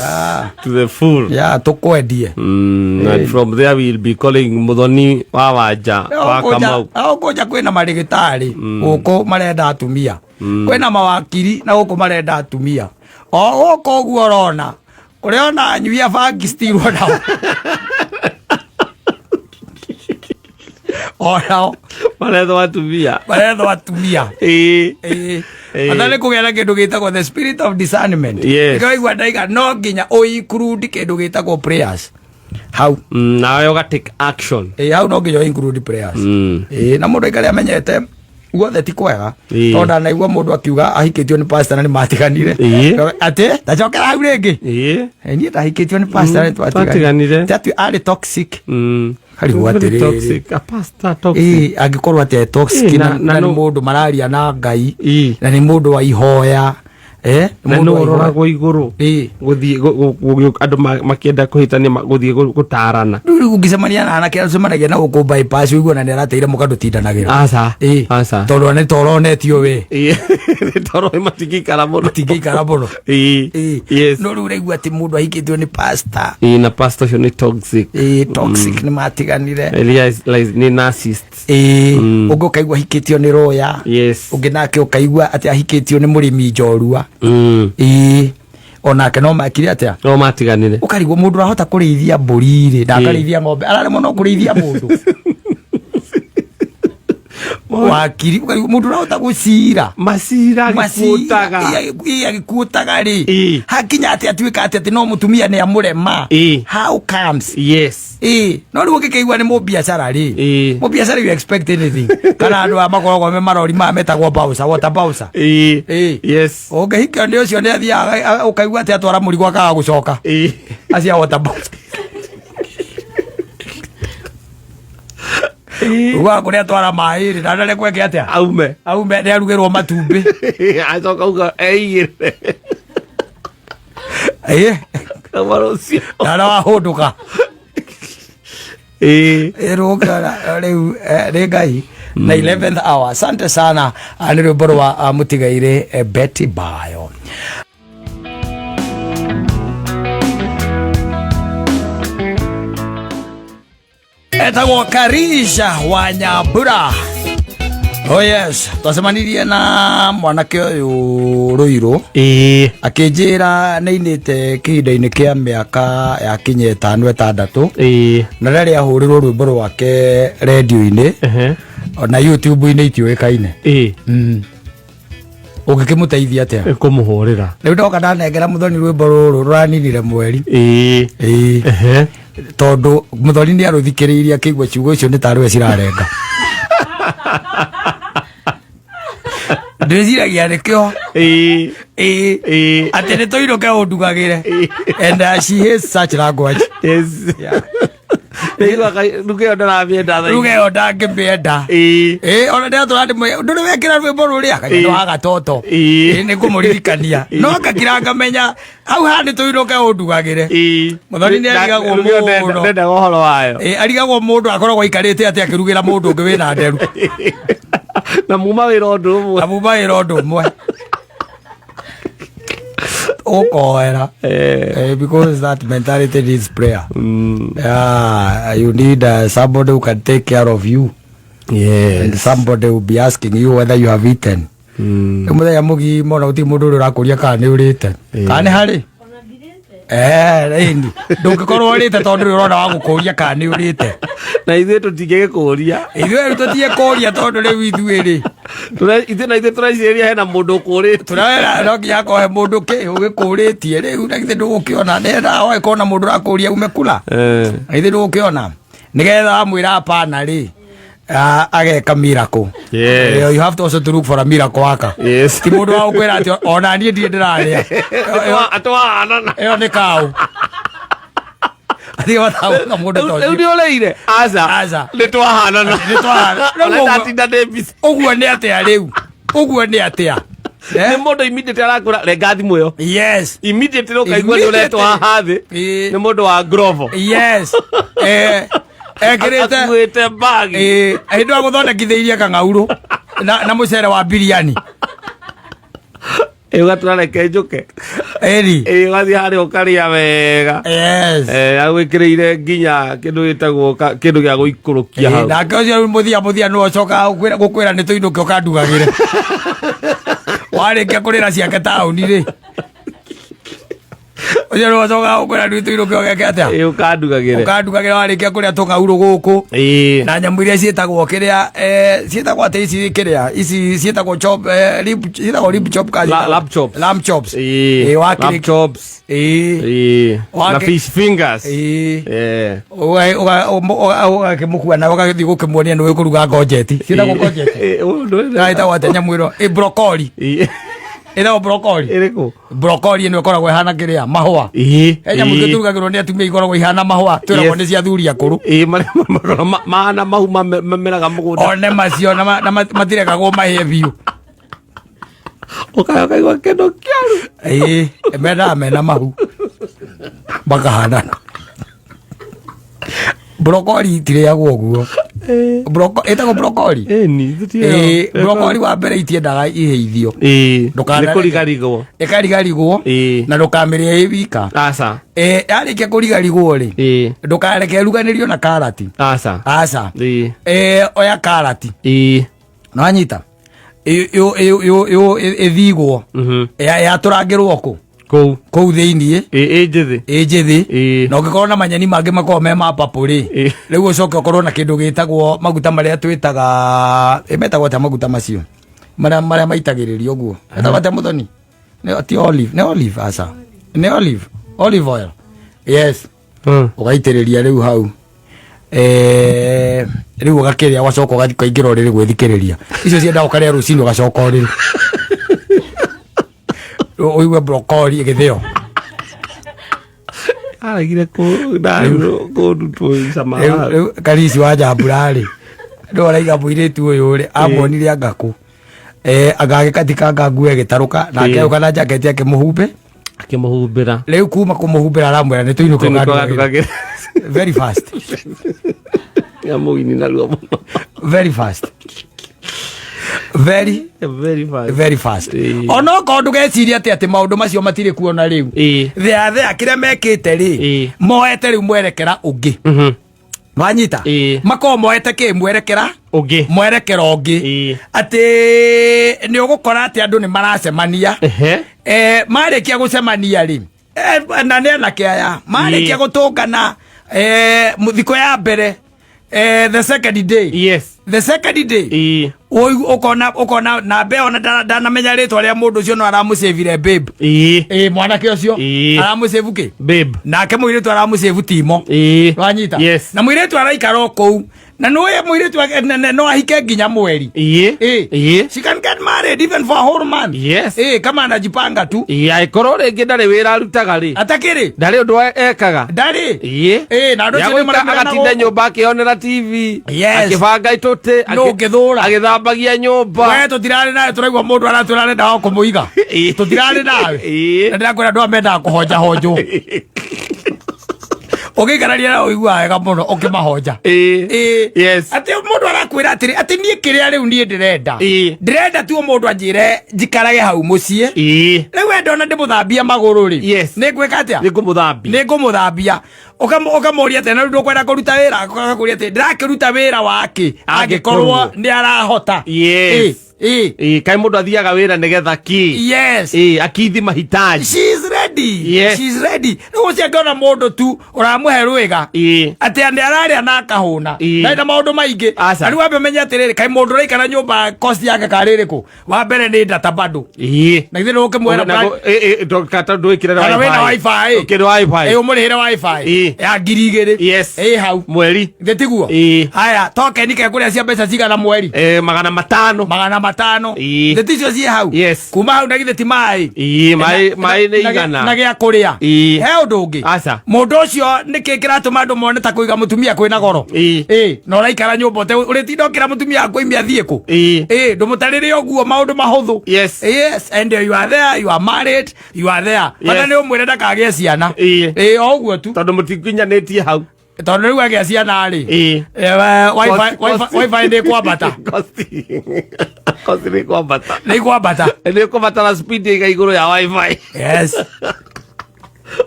to the full. Yeah, tukwendie. And from there we will be calling Muthoni wa Wanja wa Kamau. Gũkũ kwĩna marĩgĩtarĩ gũkũ marenda atumia, kwĩna mawakiri na gũkũ marenda atumia, o gũkũ ũguo ũrona kũrĩa ona anyui a bangi still onao onao Marethwo atumia. Marethwo atumia. Ĩĩ. Ĩĩ. Ĩĩ. Ata nĩ kũgĩa na kĩndũ gĩtagwo the spirit of discernment. Yes. Nĩkĩo waigua ndaiga no nginya ũ include kĩndũ gĩtagwo prayers hau. Nawe ũga take action. Ĩĩ, hau no nginya ũ include prayers. Ĩĩ, na mũndũ aikare amenyete guothe ti kwega. Tondũ ndanaigua mũndũ akiuga ahikĩtio nĩ pastor na nĩ matiganire. Atĩ ndacokera hau rĩngĩ. Ĩ, niĩ ndahikĩtio nĩ pastor na nĩ Twatiganire. Ti atĩ arĩ toxic. Karigwo Very atĩrĩrĩ. toxic. A pastor toxic. Ĩĩ, angĩkorwo atĩ e toxic Ĩĩ, na na na nĩ mũndũ mararia na Ngai na nĩ mũndũ wa ihoya, nĩ Na mũndũ nĩ wa ihoya. ũroragwo igũrũ. Gũthiĩ andũ makĩenda kũhĩtania gũthiĩ gũtarana. Rĩu ũngĩcemania na anake acemanagia na gũkũ bypass ũigua na nĩ arateire mũkandũtindanagĩra. Aca. Ĩĩ. Aca. Tondũ nĩ toronetio we. Ĩĩ. Nĩ toro matingĩikara mũno. Matingĩikara mũno. Ĩĩ. Ĩĩ. Yes. No rĩu ũraigua atĩ mũndũ ahikĩtio nĩ pastor. Ĩĩ, na pastor ũcio nĩ toxic. Ĩĩ, toxic, nĩ matiganire. Elias like, nĩ narcissist. Ĩĩ, ũngĩ ũkaigua ahikĩtio nĩ roya. Ũngĩ nake ũkaigua atĩ ahikĩtio nĩ mũrĩmi njorua. Ĩĩ, onake no makire atĩa? No matiganire. Ũkarigwo mũndũ ũrahota kũrĩithia mbũri rĩ na akarĩithia ng'ombe araremwo no kũrĩithia mũndũ wakiri, ũkarigwo mũndũ ũrahota gũcira Macira agĩkuũtaga. Agĩkuũtaga rĩ, hakinya atĩ atuĩka atĩ no mũtumia nĩ amũrema. How comes? Ĩĩ, no rĩu ũngĩkĩigua nĩ mũbiacara rĩ, mũbiacara you expect anything, kana andũ aya makoragwo me marori maya metagwo bouncer, water bouncer. Ĩĩ. Ũngĩhikio nĩ ũcio nĩ athiaga ũkaigua atĩ atwara mũrigo akaga gũcoka. Acia water bouncer. Ugaga kũrĩa atwara maĩ rĩ, na ndarĩ kweke atĩa? Aume. Aume nĩ arugĩrwo matumbĩ. Acoka uga eigĩre. Ĩĩ. Kauma rũciũ. Na nĩ wahũndũka. Ĩĩ, rũkĩona rĩu nĩ Ngai na 11th hour. Asante sana. Nĩ rwĩmbo rwa mũtigairĩ Betty Bayo. Etagwo Karisha wa Nyambura. Oh yes, twacemanirie na mwanake ũyũ Rũirũ. Akĩnjĩra nĩ ainĩte kĩhinda-inĩ kĩa mĩaka ya kinya 5 6. Na rĩrĩa ahũrĩrwo rwĩmbo rwake rendio-inĩ ona YouTube-inĩ itiũĩkaine. Ũngĩkĩmũteithia atĩa? Kũmũhũrĩra. Rĩu ndoka ndanengera Mũthoni rwĩmbo rũrũ rũraninire mweri. Ĩĩ. Tondũ Mũthoni nĩ arũthikĩrĩirie akĩigua ciugo icio nĩ tarĩ we cirarenga. Ndĩciragia nĩkĩo. Ĩĩ. Atĩ nĩ tũinũke ũndugagĩre. And she hates such language. Yes. Yeah. Ruga ĩyo ndaramĩenda thaa ici. Ruga ĩyo ndangĩmĩenda. Ĩĩ, ona ndĩratũra ndĩmwĩre ndũrĩ wekĩra rwĩmbo rũrĩa kanya nĩ wa gatoto. Ĩĩ, nĩ ngũmũririkania. No ngakira ngamenya hau haha nĩ tũinũke ũndugagĩre. Mũthoni nĩ arigagwo Ruga ĩyo mũno. ndendaga ũhoro wayo. Ĩĩ, arigagwo mũndũ akoragwo aikarĩte atĩ akĩrugĩra mũndũ ũngĩ wĩna nderu. Na muma wĩra ũndũ ũmwe. Na muma wĩra ũndũ ũmwe. Ũkoera. Because that mentality needs prayer. Yeah, you need somebody who can take care of you. And somebody will be asking you whether you have eaten. Rĩu mũthenya mũgima ona gũtirĩ mũndũ ũrĩa ũrakũria kana nĩ ũrĩte. Kana nĩ harĩ? Ĩni. Ndũngĩkorwo ũrĩte tondũ ndũrĩ ũrona wa gũkũria kana nĩ ũrĩte. Na ithuĩ tũtingĩgĩkũria. Ithuĩ rĩu tũtingĩkũria tondũ rĩu ithuĩ rĩ. Ithuĩ na ithuĩ tũrecirĩria hena mũndũ ũkũrĩte. Tũrawera no nginya akorwo he mũndũ kĩ ũgĩkũrĩtie rĩu, na githĩ ndũgũkĩona nĩgetha wagĩkorwo na mũndũ ũrakũria ume kula, na githĩ ndũgũkĩona nĩgetha wamwĩra hapana rĩ, ageka miracle. You have to also to look for a miracle worker. Ti mũndũ wa gũkwĩra atĩ ona niĩ ndirĩ ndĩrarĩa. Atwahanana. Ĩyo nĩ kaũ athiĩ matagũka mũndũ ta Rĩu ũcio. nĩ ũrĩire? Aca. Aca. Nĩ twahanana. Nĩ twahanana. Ona ndatinda ndĩ busy. Ũguo nĩ atĩa rĩu? Ũguo nĩ atĩa? Nĩ mũndũ immediately arakwĩra renga thimũ ĩyo. Immediately ũkaigua nĩ ũretwo haha thĩ. Nĩ mũndũ wa Grovo. Yes, ekĩrĩte Akuĩte bag. Hĩndĩ wa gũthondekithĩirie kang'aurũ na mũcere wa biriani. Ĩ, ũgatũra reke njũke. Ĩri. Ĩ, ũgathiĩ harĩa ũkarĩa wega. Agwĩkĩrĩire nginya kĩndũ gĩtagwo kĩndũ gĩa gũikũrũkia hau. Nake ũcio rĩu mũthia mũthia nĩwe ũcokaga gũkwĩra nĩ tũinũke ũkandugagĩre warĩkia kũrĩra ciake taũni rĩ, ũcio nĩwe ũcokaga gũkwĩra nĩ tũinũke ũgeke atĩa? Ĩ, ũkandugagĩre. Ũkandugagĩra warĩkia kũrĩa tũng'aurũ gũkũ na nyamũ iria ciĩtagwo kĩrĩa, ciĩtagwo atĩ ici kĩrĩa ici ciĩtagwo chop, rib, ciĩtagwo rib chop kana Lamb chops. Lamb chops. Ĩ, Wakĩrĩ lamb chops. Na fish fingers. Ũgakĩmũkua na ũgagĩthiĩ gũkĩmuonia nĩ ũkũruga ngonjeti, ciĩtagwo ngonjeti. Ĩ, ũndũ ũyũ- Ĩtagwo atĩa nyamũ ĩno? Broccoli. Ĩtagwo broccoli. Ĩrĩkũ? Broccoli ĩno ĩkoragwo ĩhana kĩrĩa mahũa. He nyamũ ingĩ turugagĩrwo nĩ atumia ikoragwo ihana mahũa, twĩragwo nĩ cia athuri akũrũ. Ĩ, marĩa mahana mahu mameraga mũgũnda. One macio na matirekagwo mahĩe biũ. Ũkaya ũkaigua kĩndũ kĩaru. Ĩĩ, mendaga mena mahu makahanana. Broccoli itirĩagwo ũguo. Ĩtagwo broccoli. Ĩni. Ĩĩ, broccoli wa mbere itiendaga ihĩithio. Nĩ kũrigarigwo. Ĩkarigarigwo. Na ndũkamĩrĩe ĩ wika. Aca. Yarĩkia kũrigarigwo rĩ, ndũkareke ĩruganĩrio na karati. Aca. Aca. Oya karati. Nĩwanyita ĩthigwo, yatũrangĩrwo kũ Kũu. Kũu thĩiniĩ. Ĩ njĩthĩ. Ĩ njĩthĩ. Na ũngĩkorwo na manyeni mangĩ makoragwo me ma papũ rĩ, rĩu ũcoke ũkorwo na kĩndũ gĩtagwo maguta marĩa twĩtaga, metagwo atĩa maguta macio marĩa maitagĩrĩrio ũguo? Metagwo atĩa, Mũthoni? Nĩ ti olive? Nĩ olive? Aca, nĩ olive oil, yes. Ũgaitĩrĩria rĩu hau, rĩu ũgakĩrĩa, ũgacoka ũkaingĩra ũrĩrĩ gwĩthikĩrĩria. Icio ciendaga ũkarĩa rũcinĩ, ũgacoka ũrĩrĩ ũigue broccoli ĩgĩthĩo. Aregire kũndutwo cama. Rĩu Karisi wa Njambura rĩ, nĩ araiga mũirĩtu ũyũ rĩ amuonire anga kũ, anga agĩkatikanga nguo ĩgĩtarũka, nake agĩũka na jaketi akĩmũhumbe. Akĩmũhumbĩra. Rĩu kuma kũmũhumbĩra aramwĩra nĩ tũinũke ũkandugagĩre. Very fast. Nyamũini narua mũno. Very fast, very Very fast. Very fast. Onokorwo ndũgeciria atĩ maũndũ macio matirĩ kuona rĩu, thea thea kĩrĩa mekĩte rĩ, moete rĩu mwerekera ũngĩ. Wanyita? Makorwo moete kĩ mwerekera? Ũngĩ. Mwerekera ũngĩ. Atĩ nĩ ũgũkora atĩ andũ nĩ maracemania. Marĩkia gũcemania rĩ, na nĩ anake aya marĩkia gũtũngana, thikũ ya mbere, the second day, the second day, ũkona na mbe ona ndanamenya rĩtwa rĩa mũndũ ũcio, no aramũcĩvire babe. Ĩ, mwanake ũcio aramũcĩvu kĩ? Babe. Nake mũirĩtu aramũcĩvu timo. Wanyita? Yes. Na mũirĩtu araikara o kũu, na nĩũĩ mũirĩtu no ahike nginya mweri. She can get married even for a whole month. Kama anajipanga tu. Angĩkorwo rĩngĩ ndarĩ wĩra arutaga rĩ, atakĩrĩ ndarĩ ũndũ ekaga. Ndarĩ. Na andũ acio nĩ Nĩagũikara maramera na agatinda gũkũ. nyũmba akĩonera TV, akĩbanga itũtĩ, Nũ ũngĩthũra? agĩthambagia nyũmba. We tũtirarĩ nawe, tũraigua mũndũ aratwĩra arenda o kũmũiga. Tũtirarĩ nawe. Na ndĩrakwĩra andũ aya mendaga kũhonja honjwo, ũgĩikarania na ũiguaga wega mũno ũkĩmahonja. Atĩ mũndũ arakwĩra atĩrĩ, atĩ niĩ kĩrĩa rĩu niĩ ndĩrenda, ndĩrenda tu mũndũ anjĩre njikarage hau mũciĩ. Rĩu we ndona ndĩmũthambia magũrũ rĩ, nĩ ngwĩka atĩa? Nĩ ngũmũthambia. Nĩ ngũmũthambia. Ũkamũria atĩ na rĩu ndũkwenda kũruta wĩra? Agakũria atĩ ndĩrakĩruta wĩra wake angĩkorwo nĩ arahota? Ĩ, kaĩ mũndũ athiaga wĩra nĩgetha ki? Akithi mahitaji. She is ready. ready. Yes. She's ready. Rĩu ũcio angĩona mũndũ tu ũramũhe rwĩga, atĩ nĩ ararĩa na akahũna, ndarĩ na maũndũ maingĩ. Aca. Na rĩu wambe ũmenye atĩrĩrĩ, kaĩ mũndũ ũraikara nyũmba cost yake karĩ ĩrĩkũ? Wa mbere nĩ data bado. Na githĩ nĩ ũkĩmwĩra Ndwĩkĩre kana wĩna WiFi? Ũkĩrĩ WiFi. Ĩ, ũmũrĩhĩre WiFi ya 2000. Ĩ hau. Mweri. Githĩ tiguo? Haya, token kekũrĩa cia mbeca cigana mweri? 500. 500. Githĩ ticio ciĩ hau? Yes. Kuma hau na githĩ ti maĩ? Ĩĩ, maĩ maĩ nĩ Na 100. Na gĩa kũrĩa. He ũndũ ũngĩ? Aca. Mũndũ ũcio, nĩkĩ kĩratũma andũ mone ta kũiga mũtumia kwĩna goro? Ĩ na ũraikara nyũmba ũrĩtinda ũkĩra mũtumia waku aime athiĩ kũ? Ĩ ndũmũtarĩre ũguo maũndũ mahũthũ. Yes, and you are there, you are married, you are there. Bata nĩ ũmwĩre ndakagĩe ciana. Ĩ, o ũguo tu. Tondũ mũtikinyanĩtie hau. Tondũ rĩu agĩa ciana rĩ, WiFi nĩ kwambata. Cost nĩ kwambata. Nĩ kwambata. Nĩ kũbatara speed ĩiga igũrũ ya WiFi.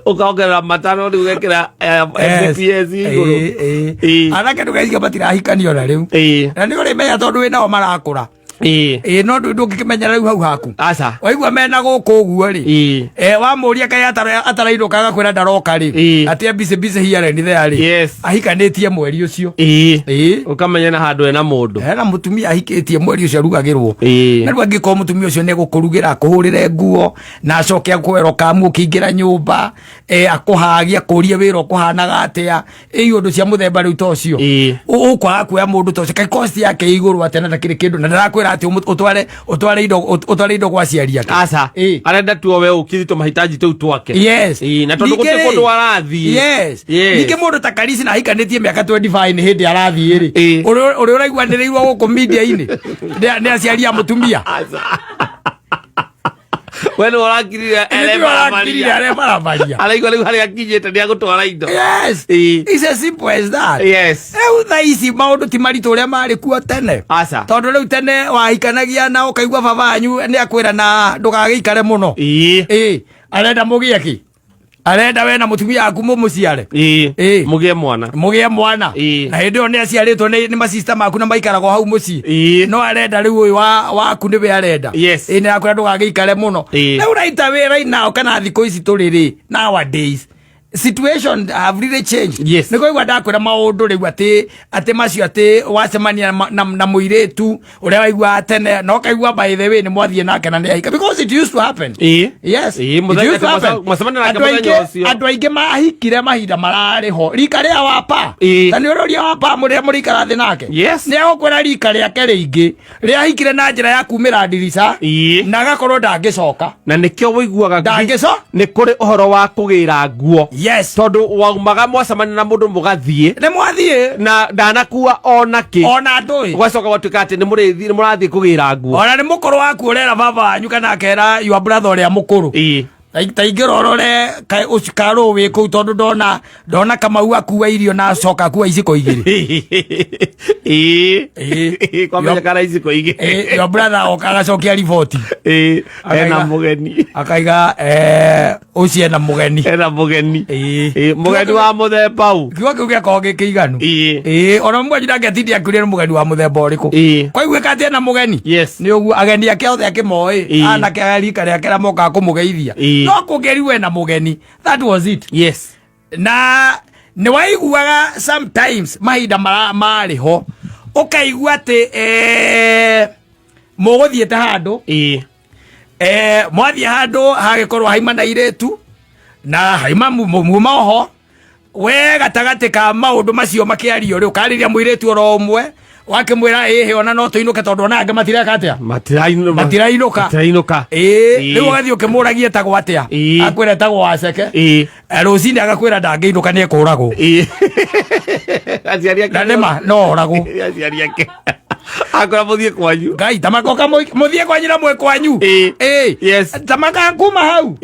Ũkaongerera 5 rĩu ũgekĩra Mbps igũrũ. Anake ndũgeciria matirahikanio na rĩu. Na nĩ ũrĩmenya tondũ wĩ nao marakũra. Ĩ no ndũngĩkĩmenya rĩu hau haku. Aca. Waigua mena gũkũ ũguo rĩ, wamũria kaĩ atarainũka, agakwĩra ndaroka rĩ, atĩ busy busy here and there rĩ, ahikanĩtie mweri ũcio. Ũkamenya na handũ ena mũndũ. Hena mũtumia ahikĩtie mweri ũcio arugagĩrwo. Na rĩu angĩkorwo mũtumia ũcio nĩ egũkũrugĩra, akũhũrĩre nguo na acoke akũwero kamu ũkĩingĩra nyũmba, akũhagie, akũrie wĩra ũkũhanaga atĩa, ĩ ũndũ cia mũthemba rĩu ta ũcio. Ũkwaga kuoya mũndũ ta ũcio, kaĩ cost yake ĩ igũrũ atĩa na ndakĩrĩ kĩndũ, na ndarakwĩra atĩ ũtware indo gwa aciari ake? Aca. Arenda tu we ũkithitwo mahitaji tũu twake. Na tondũ Ningĩ gũtirĩ rĩ, kũndũ arathiĩ. Ningĩ mũndũ ta Karisi na ahikanĩtie mĩaka 25 nĩ hĩndĩ arathiĩ rĩ, ũrĩa ũraiguanĩrĩirwo gũkũ media-inĩ nĩ aciari a mũtumia. Aca, we nĩ ũrakirire. Nĩ ũrakirire arebarabaria. Araigua rĩu harĩa akinyĩte nĩ agũtwara indo. Yes. It's as simple as that. Rĩu thaa ici maũndũ ti maritũ ũrĩa marĩ kuo tene. Aca. Tondũ rĩu tene wahikanagia na ũkaigua baba wanyu nĩ akwĩra na ndũgagĩikare mũno. Ĩ arenda mũgĩe kĩ? Arenda we na mũtumia waku mũmũciare. Mũgĩe mwana. Mũgĩe mwana. Na hĩndĩ ĩyo nĩ aciarĩtwo nĩ masista maku na maikaragwo hau mũciĩ. No arenda rĩu ũyũ waku nĩwe arenda. Ĩ nĩ akwĩra ndũgagĩikare mũno. Rĩu right away, right now, kana thikũ ici tũrĩ rĩ, nowadays situation have really changed. Nĩ kũigua ndakwĩra maũndũ rĩu atĩ macio atĩ wacemania na mũirĩtu ũrĩa waiguaga tene na ũkaigua by the way nĩ mwathiĩ nake na nĩ ahika, because it used to happen. Yes. It used to happen. Mwacemania nake Andũ mũthenya aingĩ ũcio. andũ aingĩ mahikire mahinda mararĩ ho rika rĩa wapa. Ta nĩ ũroria wapa mũrĩa mũrĩikara thĩ nake, nĩ agũkwĩra rika rĩake rĩingĩ rĩahikire na njĩra ya kumĩra ndirica na agakorwo ndangĩcoka. Na nĩkĩo wĩiguaga Ndangĩco nĩ kũrĩ ũhoro wa kũgĩra nguo. Tondũ waumaga mwacemania na mũndũ mũgathiĩ. Nĩ mwathiĩ. Na ndanakua ona kĩ. Ona ndũĩ. Ũgacoka gwatuĩka atĩ nĩ mũrĩthiĩ nĩ mũrathiĩ kũgĩra nguo. Ona nĩ mũkũrũ waku ũrera baba wanyu kana akera your brother ũrĩa mũkũrũ. Ta ingĩra ũrore ũcio karũ wĩ kũu, tondũ ndona Kamau akua irio na acoka akua iciko 2. Kwamenyekana iciko 2. Your brother oka agacokia riboti. Ena mũgeni. Akaiga ũcio ena mũgeni. Ena mũgeni. Mũgeni wa mũthemba ũ? Kiugo kĩu gĩakorwo gĩ kĩiganu. Ĩ ona mwanyu ndangĩatindia akĩũria nĩ mũgeni wa mũthemba ũrĩkũ. Kwaiguĩka atĩ ena mũgeni. Nĩ ũguo ageni ake othe akĩmoĩ. Anake a rika rĩake arĩa mokaga kũmũgeithia. No kũngĩrigwo ena mũgeni, that was it. Na nĩ waiguaga sometimes mahinda marĩ ho ũkaigua atĩ mũgũthiĩte handũ, mwathiĩ handũ hagĩkorwo haima na irĩtu na haima muma oho we gatagatĩ ka maũndũ macio makĩario rĩ, ũkarĩria mũirĩtu oro ũmwe wakĩmwĩra ĩhĩ ona no tũinũke tondũ ona angĩ matireka atĩa? Matirainũka. Matirainũka. Matirainũka. Rĩu ũgathiĩ ũkĩmũragia etagwo atĩa, akwĩra etagwo Waceke. Rũcinĩ agakwĩra ndangĩinũka, nĩ ekũragwo. Aciari ake. Na nĩma no oragwo. Aciari ake akora mũthiĩ kwanyu. Ngai tamakoka mũthiĩ kwanyu na mwĩ kwanyu. Tamaka kuma hau.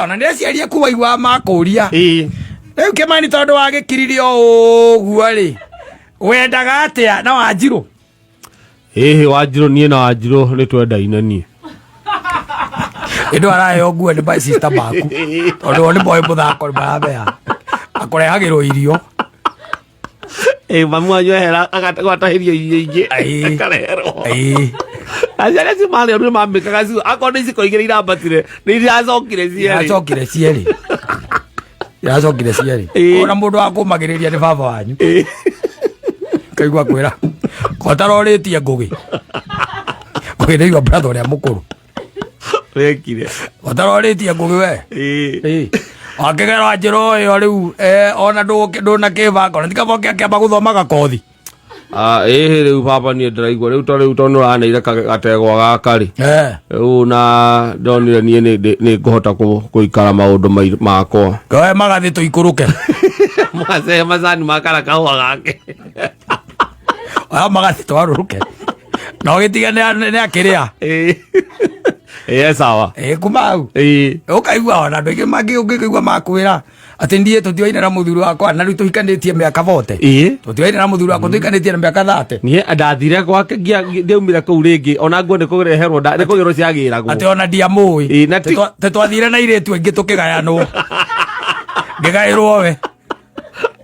Ona nĩ aciari aku waigua makũria. Rĩu Kĩmani, tondũ wagĩkiririe o ũguo rĩ, wendaga atĩa na Wanjirũ? Ĩhĩ, Wanjirũ, niĩ na Wanjirũ nĩ twendaine niĩ. Ĩndũ araheo nguo nĩ my sister maku, tondũ o nĩ moĩ mũthako nĩ maramenya akũrehagĩrwo irio. Ĩ, mamu wanyu ehera agwatahĩrio irio ingĩ, akareherwo. Aciari acio marĩ oru nĩ mamĩkaga cio akorwo nĩ iciko igĩrĩ irambatire nĩ iracokire cierĩ. Iracokire cierĩ. Iracokire cierĩ. Ona mũndũ wa kũmagĩrĩria nĩ baba wanyu. Kaigua kwĩra kotarorĩtie ngũgĩ. Ngũgĩ nĩ igua brother ũrĩa mũkũrũ. Wekire. Kotarorĩtie ngũgĩ we. Ĩĩ. Akĩgera njĩra o ĩyo rĩu ona ndũnakĩbanga ona tikaba ũkĩamba gũthoma gakothi. Ah, ĩhĩ rĩu baba niĩ ndĩraigua rĩu to rĩu tondũ nĩũraneire gategwa gaka rĩ rĩu na ndonire niĩ nĩ ngũhota gũikara maũndũ makwa. Koe magathĩ tũikũrũke. Mace macani makara kahũa gake. Oya magathĩ twarũrũke. Na ũgĩtige nĩ akĩrĩa. Ĩĩ. Ĩĩ sawa. Ĩĩ kuma hau. Ĩĩ. Ũkaigua ona andũ aingĩ mangĩ ũngĩkaigua makwĩra atĩ ndiĩ tũtioine na mũthuri wakwa na rĩu tũhikanĩtie mĩaka bote. Ĩĩ. Tũtioine na mũthuri wakwa tũhikanĩtie na mĩaka 30. Niĩ ndathire gwake ndiaumire kũu rĩngĩ ona nguo nĩ kũreherwo nĩ kũgĩrwo ciagĩragwo. Atĩ ona ndiamũĩ. Ĩĩ, na ti- Tũtwathire na irĩtu aingĩ tũkĩgayanwo. Ngĩgaĩrwo we.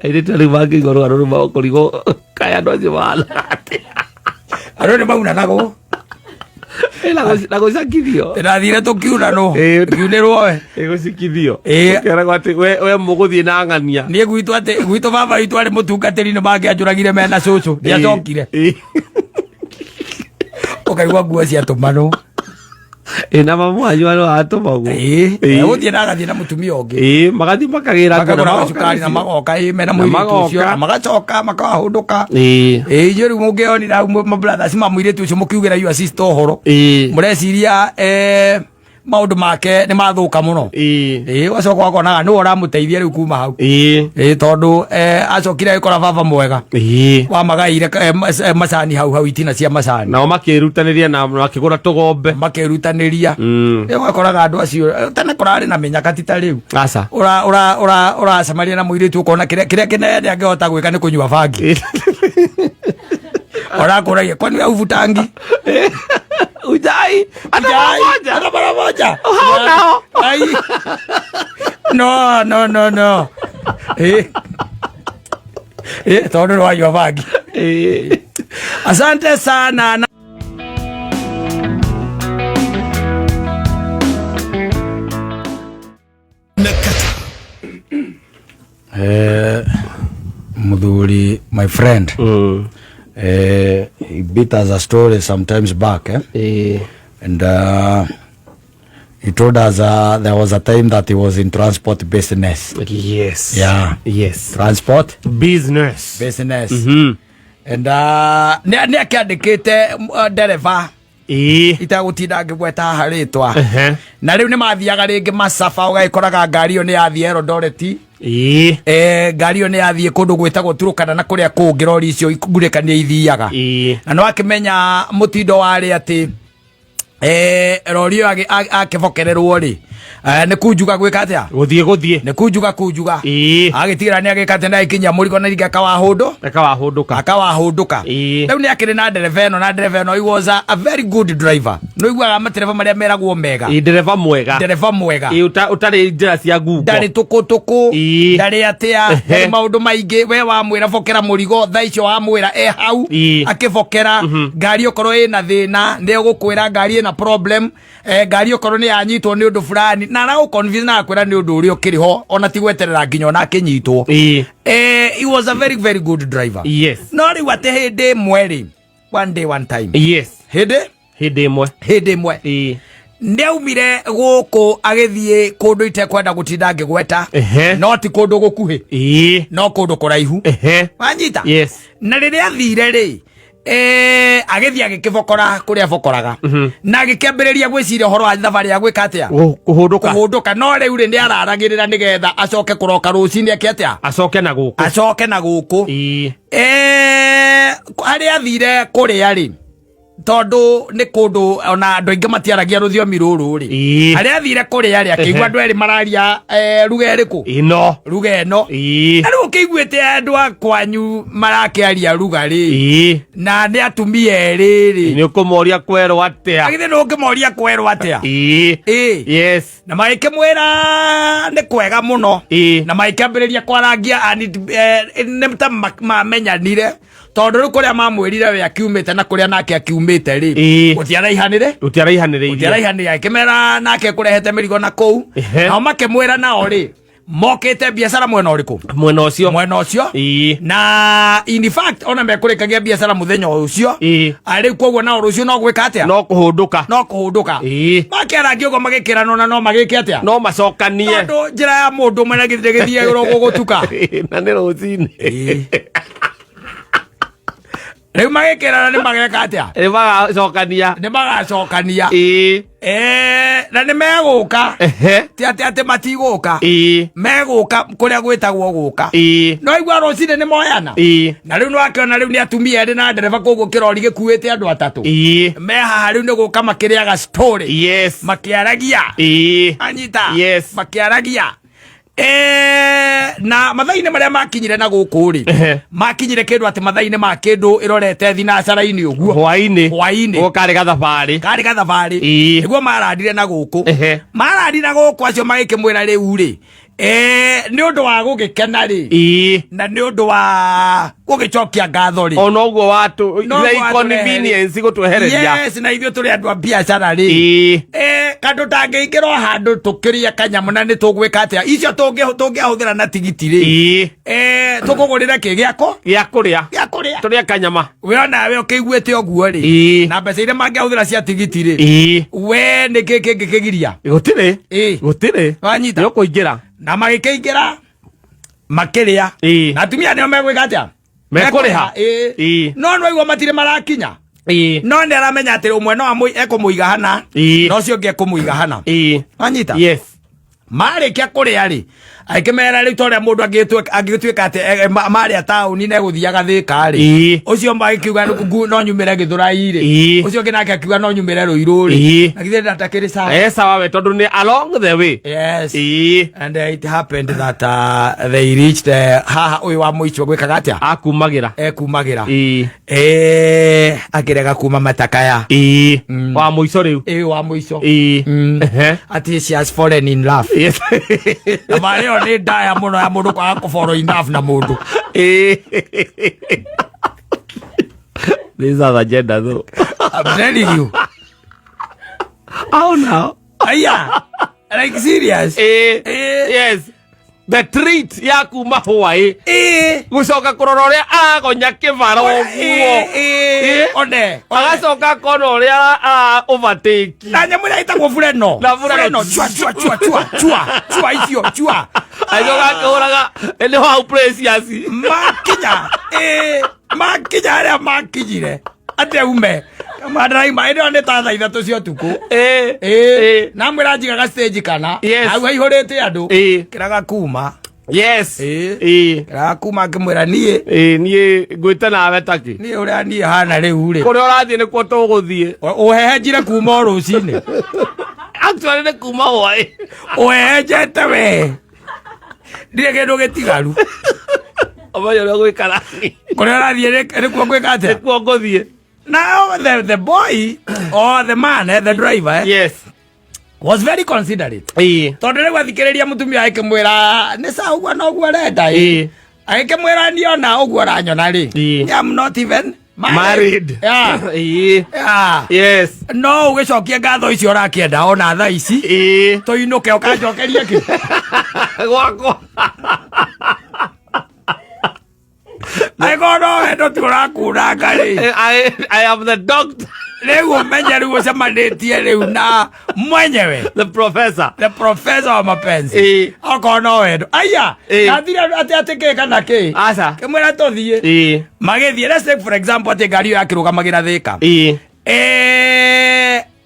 Airĩtu rĩu mangĩigua rũgano rũu magũkũrigwo kaĩ andũ acio mahana atĩa. Andũ nĩ maunanagwo. Ĩ, na gũcakithio. Ndathire tũkiunanwo. Ĩĩ. Ngiunĩrwo we. Ĩ, gũcikithio. Ĩĩ. Ũkeragwo atĩ we mũgũthiĩ na ng'ania. Niĩ gwitũ atĩ gwitũ baba witũ arĩ mũtungatĩri nĩ mangĩanjũragire mena cũcũ. Ndiacokire. Ĩĩ. Ũkaigua nguo ciatũmanwo. Ĩ, na mamu wanyu arĩ watũmagwo. Ĩĩ. Ĩĩ. Gũthiĩ na agathiĩ na mũtumia ũngĩ. Ĩĩ, magathiĩ makagĩra nguo na Makagũra magoka cukari na nacio. magoka ĩ mena Na mũirĩtu magoka. ũcio na magacoka makahũndũka. Ĩĩ. Ĩĩ inyuĩ rĩu mũngĩonire hau mabrothers ma mũirĩtu ũcio mũkiugĩra your sister ũhoro. Ĩĩ. Mũreciria maũndũ make nĩ mathũka mũno. Ĩĩ. Ĩĩ ũgacoka ũkonaga nĩwe ũramũteithia rĩu kuma hau. Ĩĩ. Ĩĩ tondũ acokire agĩkora baba mwega. Ĩĩ. Wamagaĩire macani hau hau itina cia macani. Nao makĩrutanĩria na makĩgũra tũgombe. Makĩrutanĩria. Ĩĩ ũgakoraga andũ acio tene kũrarĩ na mĩnyaka ti ta rĩu. Aca. Ũracemania na mũirĩtu ũkona kĩrĩa kĩnene angĩhota gwĩka nĩ kũnyua bangi. Ũrakũragia kwani we uvutangi? Ujai. Hata mara moja. Hata mara moja. Hao nao. Ai. No, no, no, no. Tondũ nĩ wanyua bangi. Asante sana. Nakata. Muthuri, my friend. He beat us a story sometimes back, And he told us there was a time that he was in transport business. Yes. Yeah. Yes. Transport business. Business. And nĩ akĩandĩkĩte ndereba. Itagũtinda ngĩgweta haha rĩtwa. Na rĩu nĩ mathiaga rĩngĩ macaba ũgagĩkoraga ngari ĩyo nĩ yathiĩ Eldoret. Ngari ĩyo nĩ yathiĩ kũndũ gwĩtagwo Turkana na kũrĩa kũngĩ rori icio ngurĩkania ithiaga. Na nĩ wakĩmenya mũtindo warĩ atĩ rori ĩyo akĩbokererwo rĩ, nĩ kunjuga gwĩka atĩa? Gũthiĩ, gũthiĩ. Nĩ kunjuga, kunjuga. Agĩtigĩra nĩ agĩka atĩ ndagĩkinyia mũrigo na rĩngĩ akawahũndũ. Akawahũndũka. Akawahũndũka. Rĩu nĩ akĩrĩ na ndereba ĩno, na ndereba ĩno he was a very good driver. Nĩ ũiguaga matereba marĩa meragwo mega. Ndereba mwega. Ndereba mwega. Ũtarĩ njĩra cia ngungo. Ndarĩ tũkũtũkũ. Ndarĩ atĩa. Ndarĩ maũndũ maingĩ. We wamwĩra bokera mũrigo, thaa icio wamwĩra e hau. Akĩbokera. Ngari okorwo ĩna thĩna, nĩ egũkwĩra ngari ĩna problem. Ngari okorwo nĩ yanyitwo nĩ ũndũ fulani, na aragũ-convince na akwĩra nĩ ũndũ ũrĩa ũkĩrĩ ho, ona ti gweterera nginya ona akĩnyitwo. He was a very, very good driver. No rĩu atĩ hĩndĩ ĩmwe rĩ, one day, one time. Hĩndĩ? Hĩndĩ ĩmwe. Hĩndĩ ĩmwe. Nĩ aumire gũkũ agĩthiĩ kũndũ itekwenda gũtinda ngĩgweta. No ti kũndũ gũkuhĩ. No kũndũ kũraihu. Wanyita? Na rĩrĩa athire rĩ, agĩthiĩ agĩkĩbokora kũrĩa abokoraga. Na agĩkĩambĩrĩria gwĩciria ũhoro wa thabarĩ ya gwĩka atĩa? Kũhũndũka. Kũhũndũka. No rĩu rĩ, nĩ araragĩrĩra nĩgetha acoke kũroka rũcinĩ eke atĩa? Acoke na gũkũ. Acoke na gũkũ. Harĩa athire kũrĩa rĩ, tondũ nĩ kũndũ ona andũ aingĩ matiaragia rũthiomi rũrũ rĩ. Harĩa athire kũrĩa rĩ, akĩigua andũ erĩ mararia, ruga ĩrĩkũ? Ĩno. Ruga ĩno. Na rĩu ũkĩiguĩte andũ a kwanyu marakĩaria ruga rĩ. Na nĩ atumia erĩ rĩ. Nĩ ũkũmoria kwerwo atĩa? Githĩ ndũngĩmoria kwerwo atĩa? Na magĩkĩmwĩra nĩ kwega mũno. Na magĩkĩambĩrĩria kwarangia, nĩ ta mamenyanire. Tondũ rĩu kũrĩa mamwĩrire we akiumĩte na kũrĩa nake akiumĩte rĩ, gũtiaraihanĩre. Gũtiaraihanĩrĩirie. Gũtiaraihanĩre. Akĩmera nake kũrehete mĩrigo na kũu. Nao makĩmwĩra nao rĩ, mokĩte biacara mwena ũrĩkũ? Mwena ũcio. Mwena ũcio. Na in fact ona mekũrĩkagia biacara mũthenya ũcio. Rĩu koguo nao rũciũ no gwĩka atĩa? No kũhũndũka. No kũhũndũka. Makĩarangia ũguo, magĩkĩranwo na no magĩke atĩa? No macokanie. Tondũ njĩra ya mũndũ ũmwe na gĩthĩ gĩthiagĩrwo gũgũtuka. Na nĩ rũcinĩ. Rĩu magĩkĩrana nĩ mageka atĩa? Nĩ magacokania. Nĩ magacokania. Na nĩ megũka. Ti atĩ matigũka. Megũka kũrĩa gwĩtagwo gũka. No igua rũcinĩ nĩ moyana. Na rĩu nĩwakĩona rĩu nĩ atumia erĩ na ndereba, koguo kĩrori gĩkuĩte andũ atatũ. Me haha rĩu nĩ gũka makĩrĩaga story. Makĩaragia. Anyita. Makĩaragia. Na mathaa-inĩ marĩa makinyire na gũkũ rĩ, makinyire kĩndũ atĩ mathaa-inĩ ma kĩndũ ĩrorete thinacara-inĩ ũguo. Hwainĩ. Hwainĩ. Gũkũ karĩ gathabarĩ. Karĩ gathabarĩ. Nĩguo marandire na gũkũ. Marandire na gũkũ, acio magĩkĩmwĩra rĩu rĩ, nĩ ũndũ wa gũgĩkena rĩ, na nĩ ũndũ wa gũgĩcokia ngatho rĩ, ona ũguo watu No the ũguo watũrehe. inconvenience gũtwehereria. Yes, na ithuĩ tũrĩ andũ a biacara rĩ, kandũ tangĩingĩra o handũ tũkĩrĩe kanyamũ, na nĩ tũgwĩka atĩa icio tũngĩahũthĩra na tigiti rĩ, tũkũgũrĩre kĩ gĩako gĩa kũrĩa. Gĩa kũrĩa. Tũrĩe kanyama. We onawe ũkĩiguĩte ũguo rĩ, na mbeca iria mangĩahũthĩra cia tigiti rĩ, we nĩ kĩ kĩngĩkĩgiria? Gũtirĩ. Gũtirĩ. Wanyita? Nĩ ũkũingĩra. Na magĩkĩingĩra makĩrĩa. Na atumia nĩo megwĩka atĩa? Mekũrĩha. No nĩwaigua matirĩ marakinya, no nĩ aramenya atĩ ũmwe no ekũmũiga hana, na ũcio ũngĩ ekũmũiga hana. Wanyita? Yes. Marĩkia kũrĩa rĩ, akĩmera rĩu ta ũrĩa mũndũ angĩtuĩka atĩ marĩa taũni na egũthiaga Thĩka rĩ, ũcio magĩkiuga no nyumĩre Gĩthũrai rĩ, ũcio ũngĩ nake akiuga no nyumĩre Rũirũ rĩ. Na githĩ ndatakĩrĩ sawa? Sawa we, tondũ nĩ along the way. Yes. And it happened that they reached haha ũyũ wa mũico gwĩkaga atĩa? Akumagĩra. Ekumagĩra. Akĩrega kuma matakaya. Wa mũico rĩu. Wa mũico. Ati she has fallen in love. Na marĩ ĩyo nĩ ndaya mũno ya mũndũ kwaga kũ fall in love na mũndũ. This is agenda though. I'm telling you. How now? Aya. Like serious. Yes. The treat ya kuma hwaĩ. Gũcoka kũrora ũrĩa aragonya kĩbara ũguo. One. Agacoka akona ũrĩa ara overtake. Na nyamũ ĩrĩa ĩtagwo bureno. Na bureno. Chua chua chua chua chua chua icio chua. Acoka akĩhũraga nĩ hau precious. Makinya. Makinya arĩa makinyire. Atĩ ume. Mandaraima ĩno nĩ ta thaa 3 cia ũtukũ. Na mwĩra njigaga stage kana. Hau haihũrĩte andũ. Kĩraga kuma. Kĩraga kuma ngĩmwĩra niĩ. Niĩ ngwĩte nawe taki. Niĩ ũrĩa niĩ hana rĩu rĩ. Kũrĩa ũrathiĩ nĩkuo tũgũthiĩ. Ũhehenjire kuma o rũcinĩ. Actually nĩ kuma hwaĩ. Ũhehenjete we. Ndirĩ kĩndũ gĩtigaru. Ũmenye ũrĩa ũgwĩkara. Kũrĩa ũrathiĩ nĩkuo ngwĩka atĩa? Nĩkuo ngũthiĩ. Now the boy or the man, the driver, was very considerate. Tondũ rĩu athikĩrĩria mũtumia akĩmwĩra nĩ sawa ũguo na ũguo arenda ĩ. Agĩkĩmwĩra niĩ ona ũguo ũranyona rĩ, I'm not even married. No ũgĩcokie ngatho icio ũrakĩenda ona thaa ici. Tũinũke ũkanjokerie kĩ? Gwakwa. Angĩkorwo no wendo ti ũrakunanga rĩ. I am the doctor. Rĩu ũmenye rĩu ũcemanĩtie rĩu na mwenyewe. The professor. The professor wa mapenzi. Okorwo no wendo. Aya. Nathire atĩ atĩ kĩ kana kĩ. Aca. Kĩmwĩra tũthiĩ. Magĩthiĩ, let's take for example atĩ ngari ĩyo yakĩrũgamagĩra Thĩka.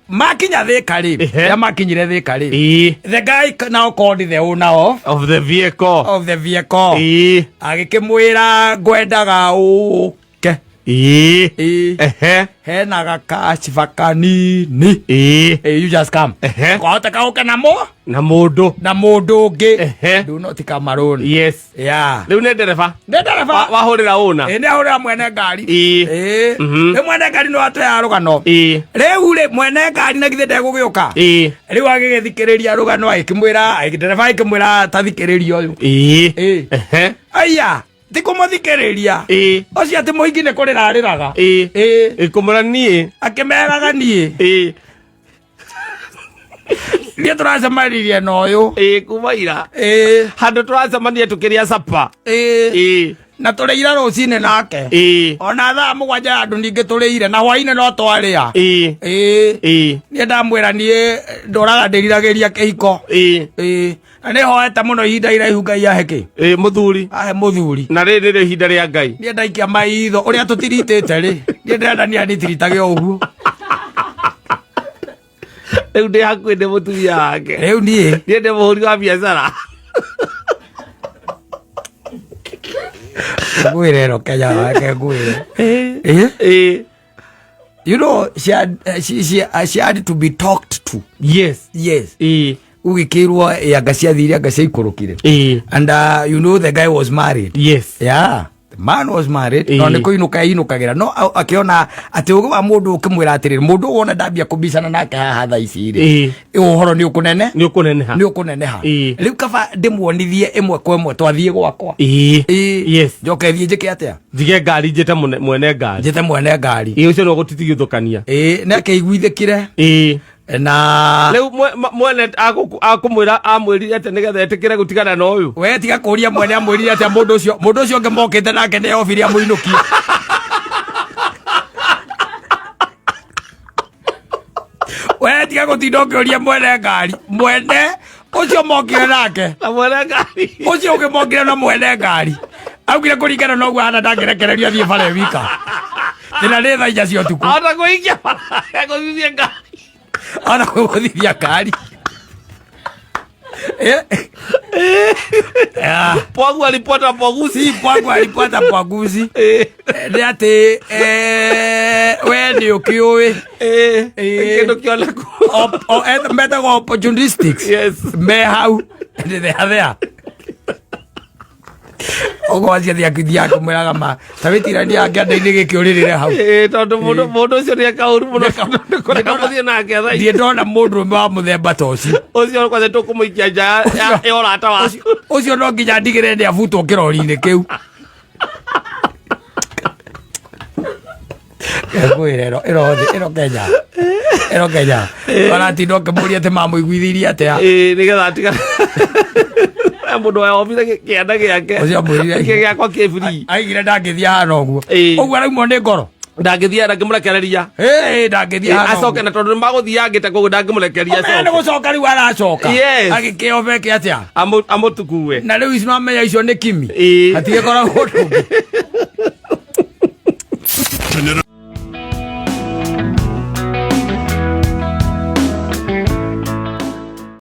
Makinya Thĩka rĩ, rĩrĩa makinyire Thĩka rĩ, the guy now called the owner of of the vehicle. Of the vehicle. Agĩkĩmwĩra ngwendaga ũke. Hena gakaciba kanini. You just come. Kwahoteka ũke na mũ Na mũndũ. Na mũndũ ũngĩ. Do not come alone. Yes. Yeah. Rĩu nĩ ndereba. Nĩ ndereba. Wahũrĩra ũna. Nĩ ahũrĩra mwene ngari. Rĩu mwene ngari nĩ watũheaga rũgano. Rĩu rĩ mwene ngari na githĩ ndegũgĩũka. Rĩu agĩgĩthikĩrĩria rũgano agĩkĩmwĩra ndereba agĩkĩmwĩra ta thikĩrĩria ũyũ. Aya. Ti kũmũthikĩrĩria. Ĩĩ. Ũcio atĩ mũhiki nĩ kũrĩra arĩraga. Ĩĩ. Ĩĩ. Ĩkũmũra niĩ. Akĩmeraga niĩ. Ĩĩ. Niĩ tũracemanirie na ũyũ. Ĩĩ kuma ira. Ĩĩ. Handũ tũracemania tũkĩrĩa capa. Ĩĩ. Ĩĩ. Na tũrĩire rũcinĩ nake. Ĩĩ. Ona thaa 7 ya andũ ningĩ tũrĩire na hwainĩ no twarĩa. Ĩĩ. Ĩĩ. Ĩĩ. Niĩ ndamwĩra niĩ ndũraga ndĩriragĩria kĩhiko. Ĩĩ. Ĩĩ. Na nĩ hoete mũno ihinda iraihu Ngai ahe kĩ? Ĩĩ mũthuri. Ahe mũthuri. Na rĩrĩ nĩrĩo ihinda rĩa Ngai. Niĩ ndaikia maitho ũrĩa tũtiritĩte rĩ. Niĩ ndĩrenda niĩ anitiritage o ũguo. Rĩu ndĩ hakuhĩ ndĩ mũtumia wake. Rĩu niĩ. Niĩ ndĩ mũhũri wa biacara. Ngwĩre ĩno Kenya wake ngwĩre. Ĩĩ. Ĩĩ. You know, she had to be talked to. Yes. Yes. Ĩĩ. Ũgĩkĩrwo anga ciathire anga ciaikũrũkire. Ĩĩ. And you know the guy was married. Yes. Yeah. The man was married. Ĩĩ. No nĩ kũinũka ainũkagĩra. No akĩona atĩ ũgĩ wa mũndũ ũkĩmwĩra atĩrĩrĩ mũndũ wona ndambia kũbicana nake haha thaa ici rĩ. Ĩĩ. Ũhoro nĩ ũkũnene. Nĩ ũkũneneha. Nĩ ũkũneneha. Ĩĩ. Rĩu kaba ndĩmuonithie ĩmwe kwa ĩmwe twathiĩ gwakwa. Ĩĩ. Ĩĩ. Yes. Njoke thiĩ njĩke atĩa? Njige ngari njĩte mwene ngari. Njĩte mwene ngari. Ĩĩ ũcio no gũtitigithũkania. Ĩĩ nĩ akĩiguithĩkire. Ĩĩ. Na rĩu mwene akũmwĩra amwĩrire atĩa nĩgetha etĩkĩre gũtigana na ũyũ? We tiga kũria mwene amwĩrire atĩa mũndũ ũcio mũndũ ũcio ũngĩ mokĩte nake nĩ obire amũinũkie. We tiga gũtinda ũkĩũria mwene ngari mwene ũcio mokire nake na mwene ngari ũcio ũngĩ mokire na mwene ngari augire kũringana na ũguo hana ndangĩrekererio athiĩ bara e wika thĩna nĩ thaa 4 cia ũtukũ ahota kũikia bara egũthithie ngari ona kũgũthithia ngari. Eh. Ah. Pwagu alipata pwaguzi. Si pwagu alipata pwaguzi. Eh. Nĩ atĩ we nĩ ũkĩũĩ. Eh. Eh. Kĩndũ kĩoneku. Metagwo opportunistics. Yes. Me hau nĩ thea thea. Ũguo acio thiaku thiaku mwĩraga ma ta wĩtirania kĩanda-inĩ gĩkĩ ũrĩrĩre hau. Eh, tondũ mũndũ mũndũ ũcio nĩ eka ũru mũno kũreka mũthiĩ nake thaa ici. Ndiĩ ndona mũndũ ũmwe wa mũthemba ta ũcio. Ũcio kwanja tũkũmũikia nja ya ũrata waku. Ũcio no nginya ndigĩrĩre nĩ abutwo kĩrori-inĩ kĩu. Ngwĩre ĩno ĩno ĩno Kenya. Ĩno Kenya. Ũratinda ũkĩmũria atĩ mamũiguithirie atĩa. Ĩĩ, nĩgetha atigane. Mũndũ wa obithe kĩanda gĩake. Ũcio amwĩrire. Gĩkĩ gĩakwa kĩ free. Aigire ndangĩthiĩ hana ũguo. Ĩĩ. Ũguo araumwo nĩ ngoro. Ndangĩthiĩ ndangĩmũrekereria. Ĩĩ ndangĩthiĩ hana ũguo. Acoke na tondũ nĩmagũthiangĩte koguo ndangĩmũrekeria Ũmenya nĩ acoke. gũcoka rĩu aracoka. Yes. Agĩkĩobeke atĩa. Amũtukue. Na rĩu ici nomenya icio nĩ kimi. Ĩĩ. Hatigĩkoragwo ũndũ ũngĩ.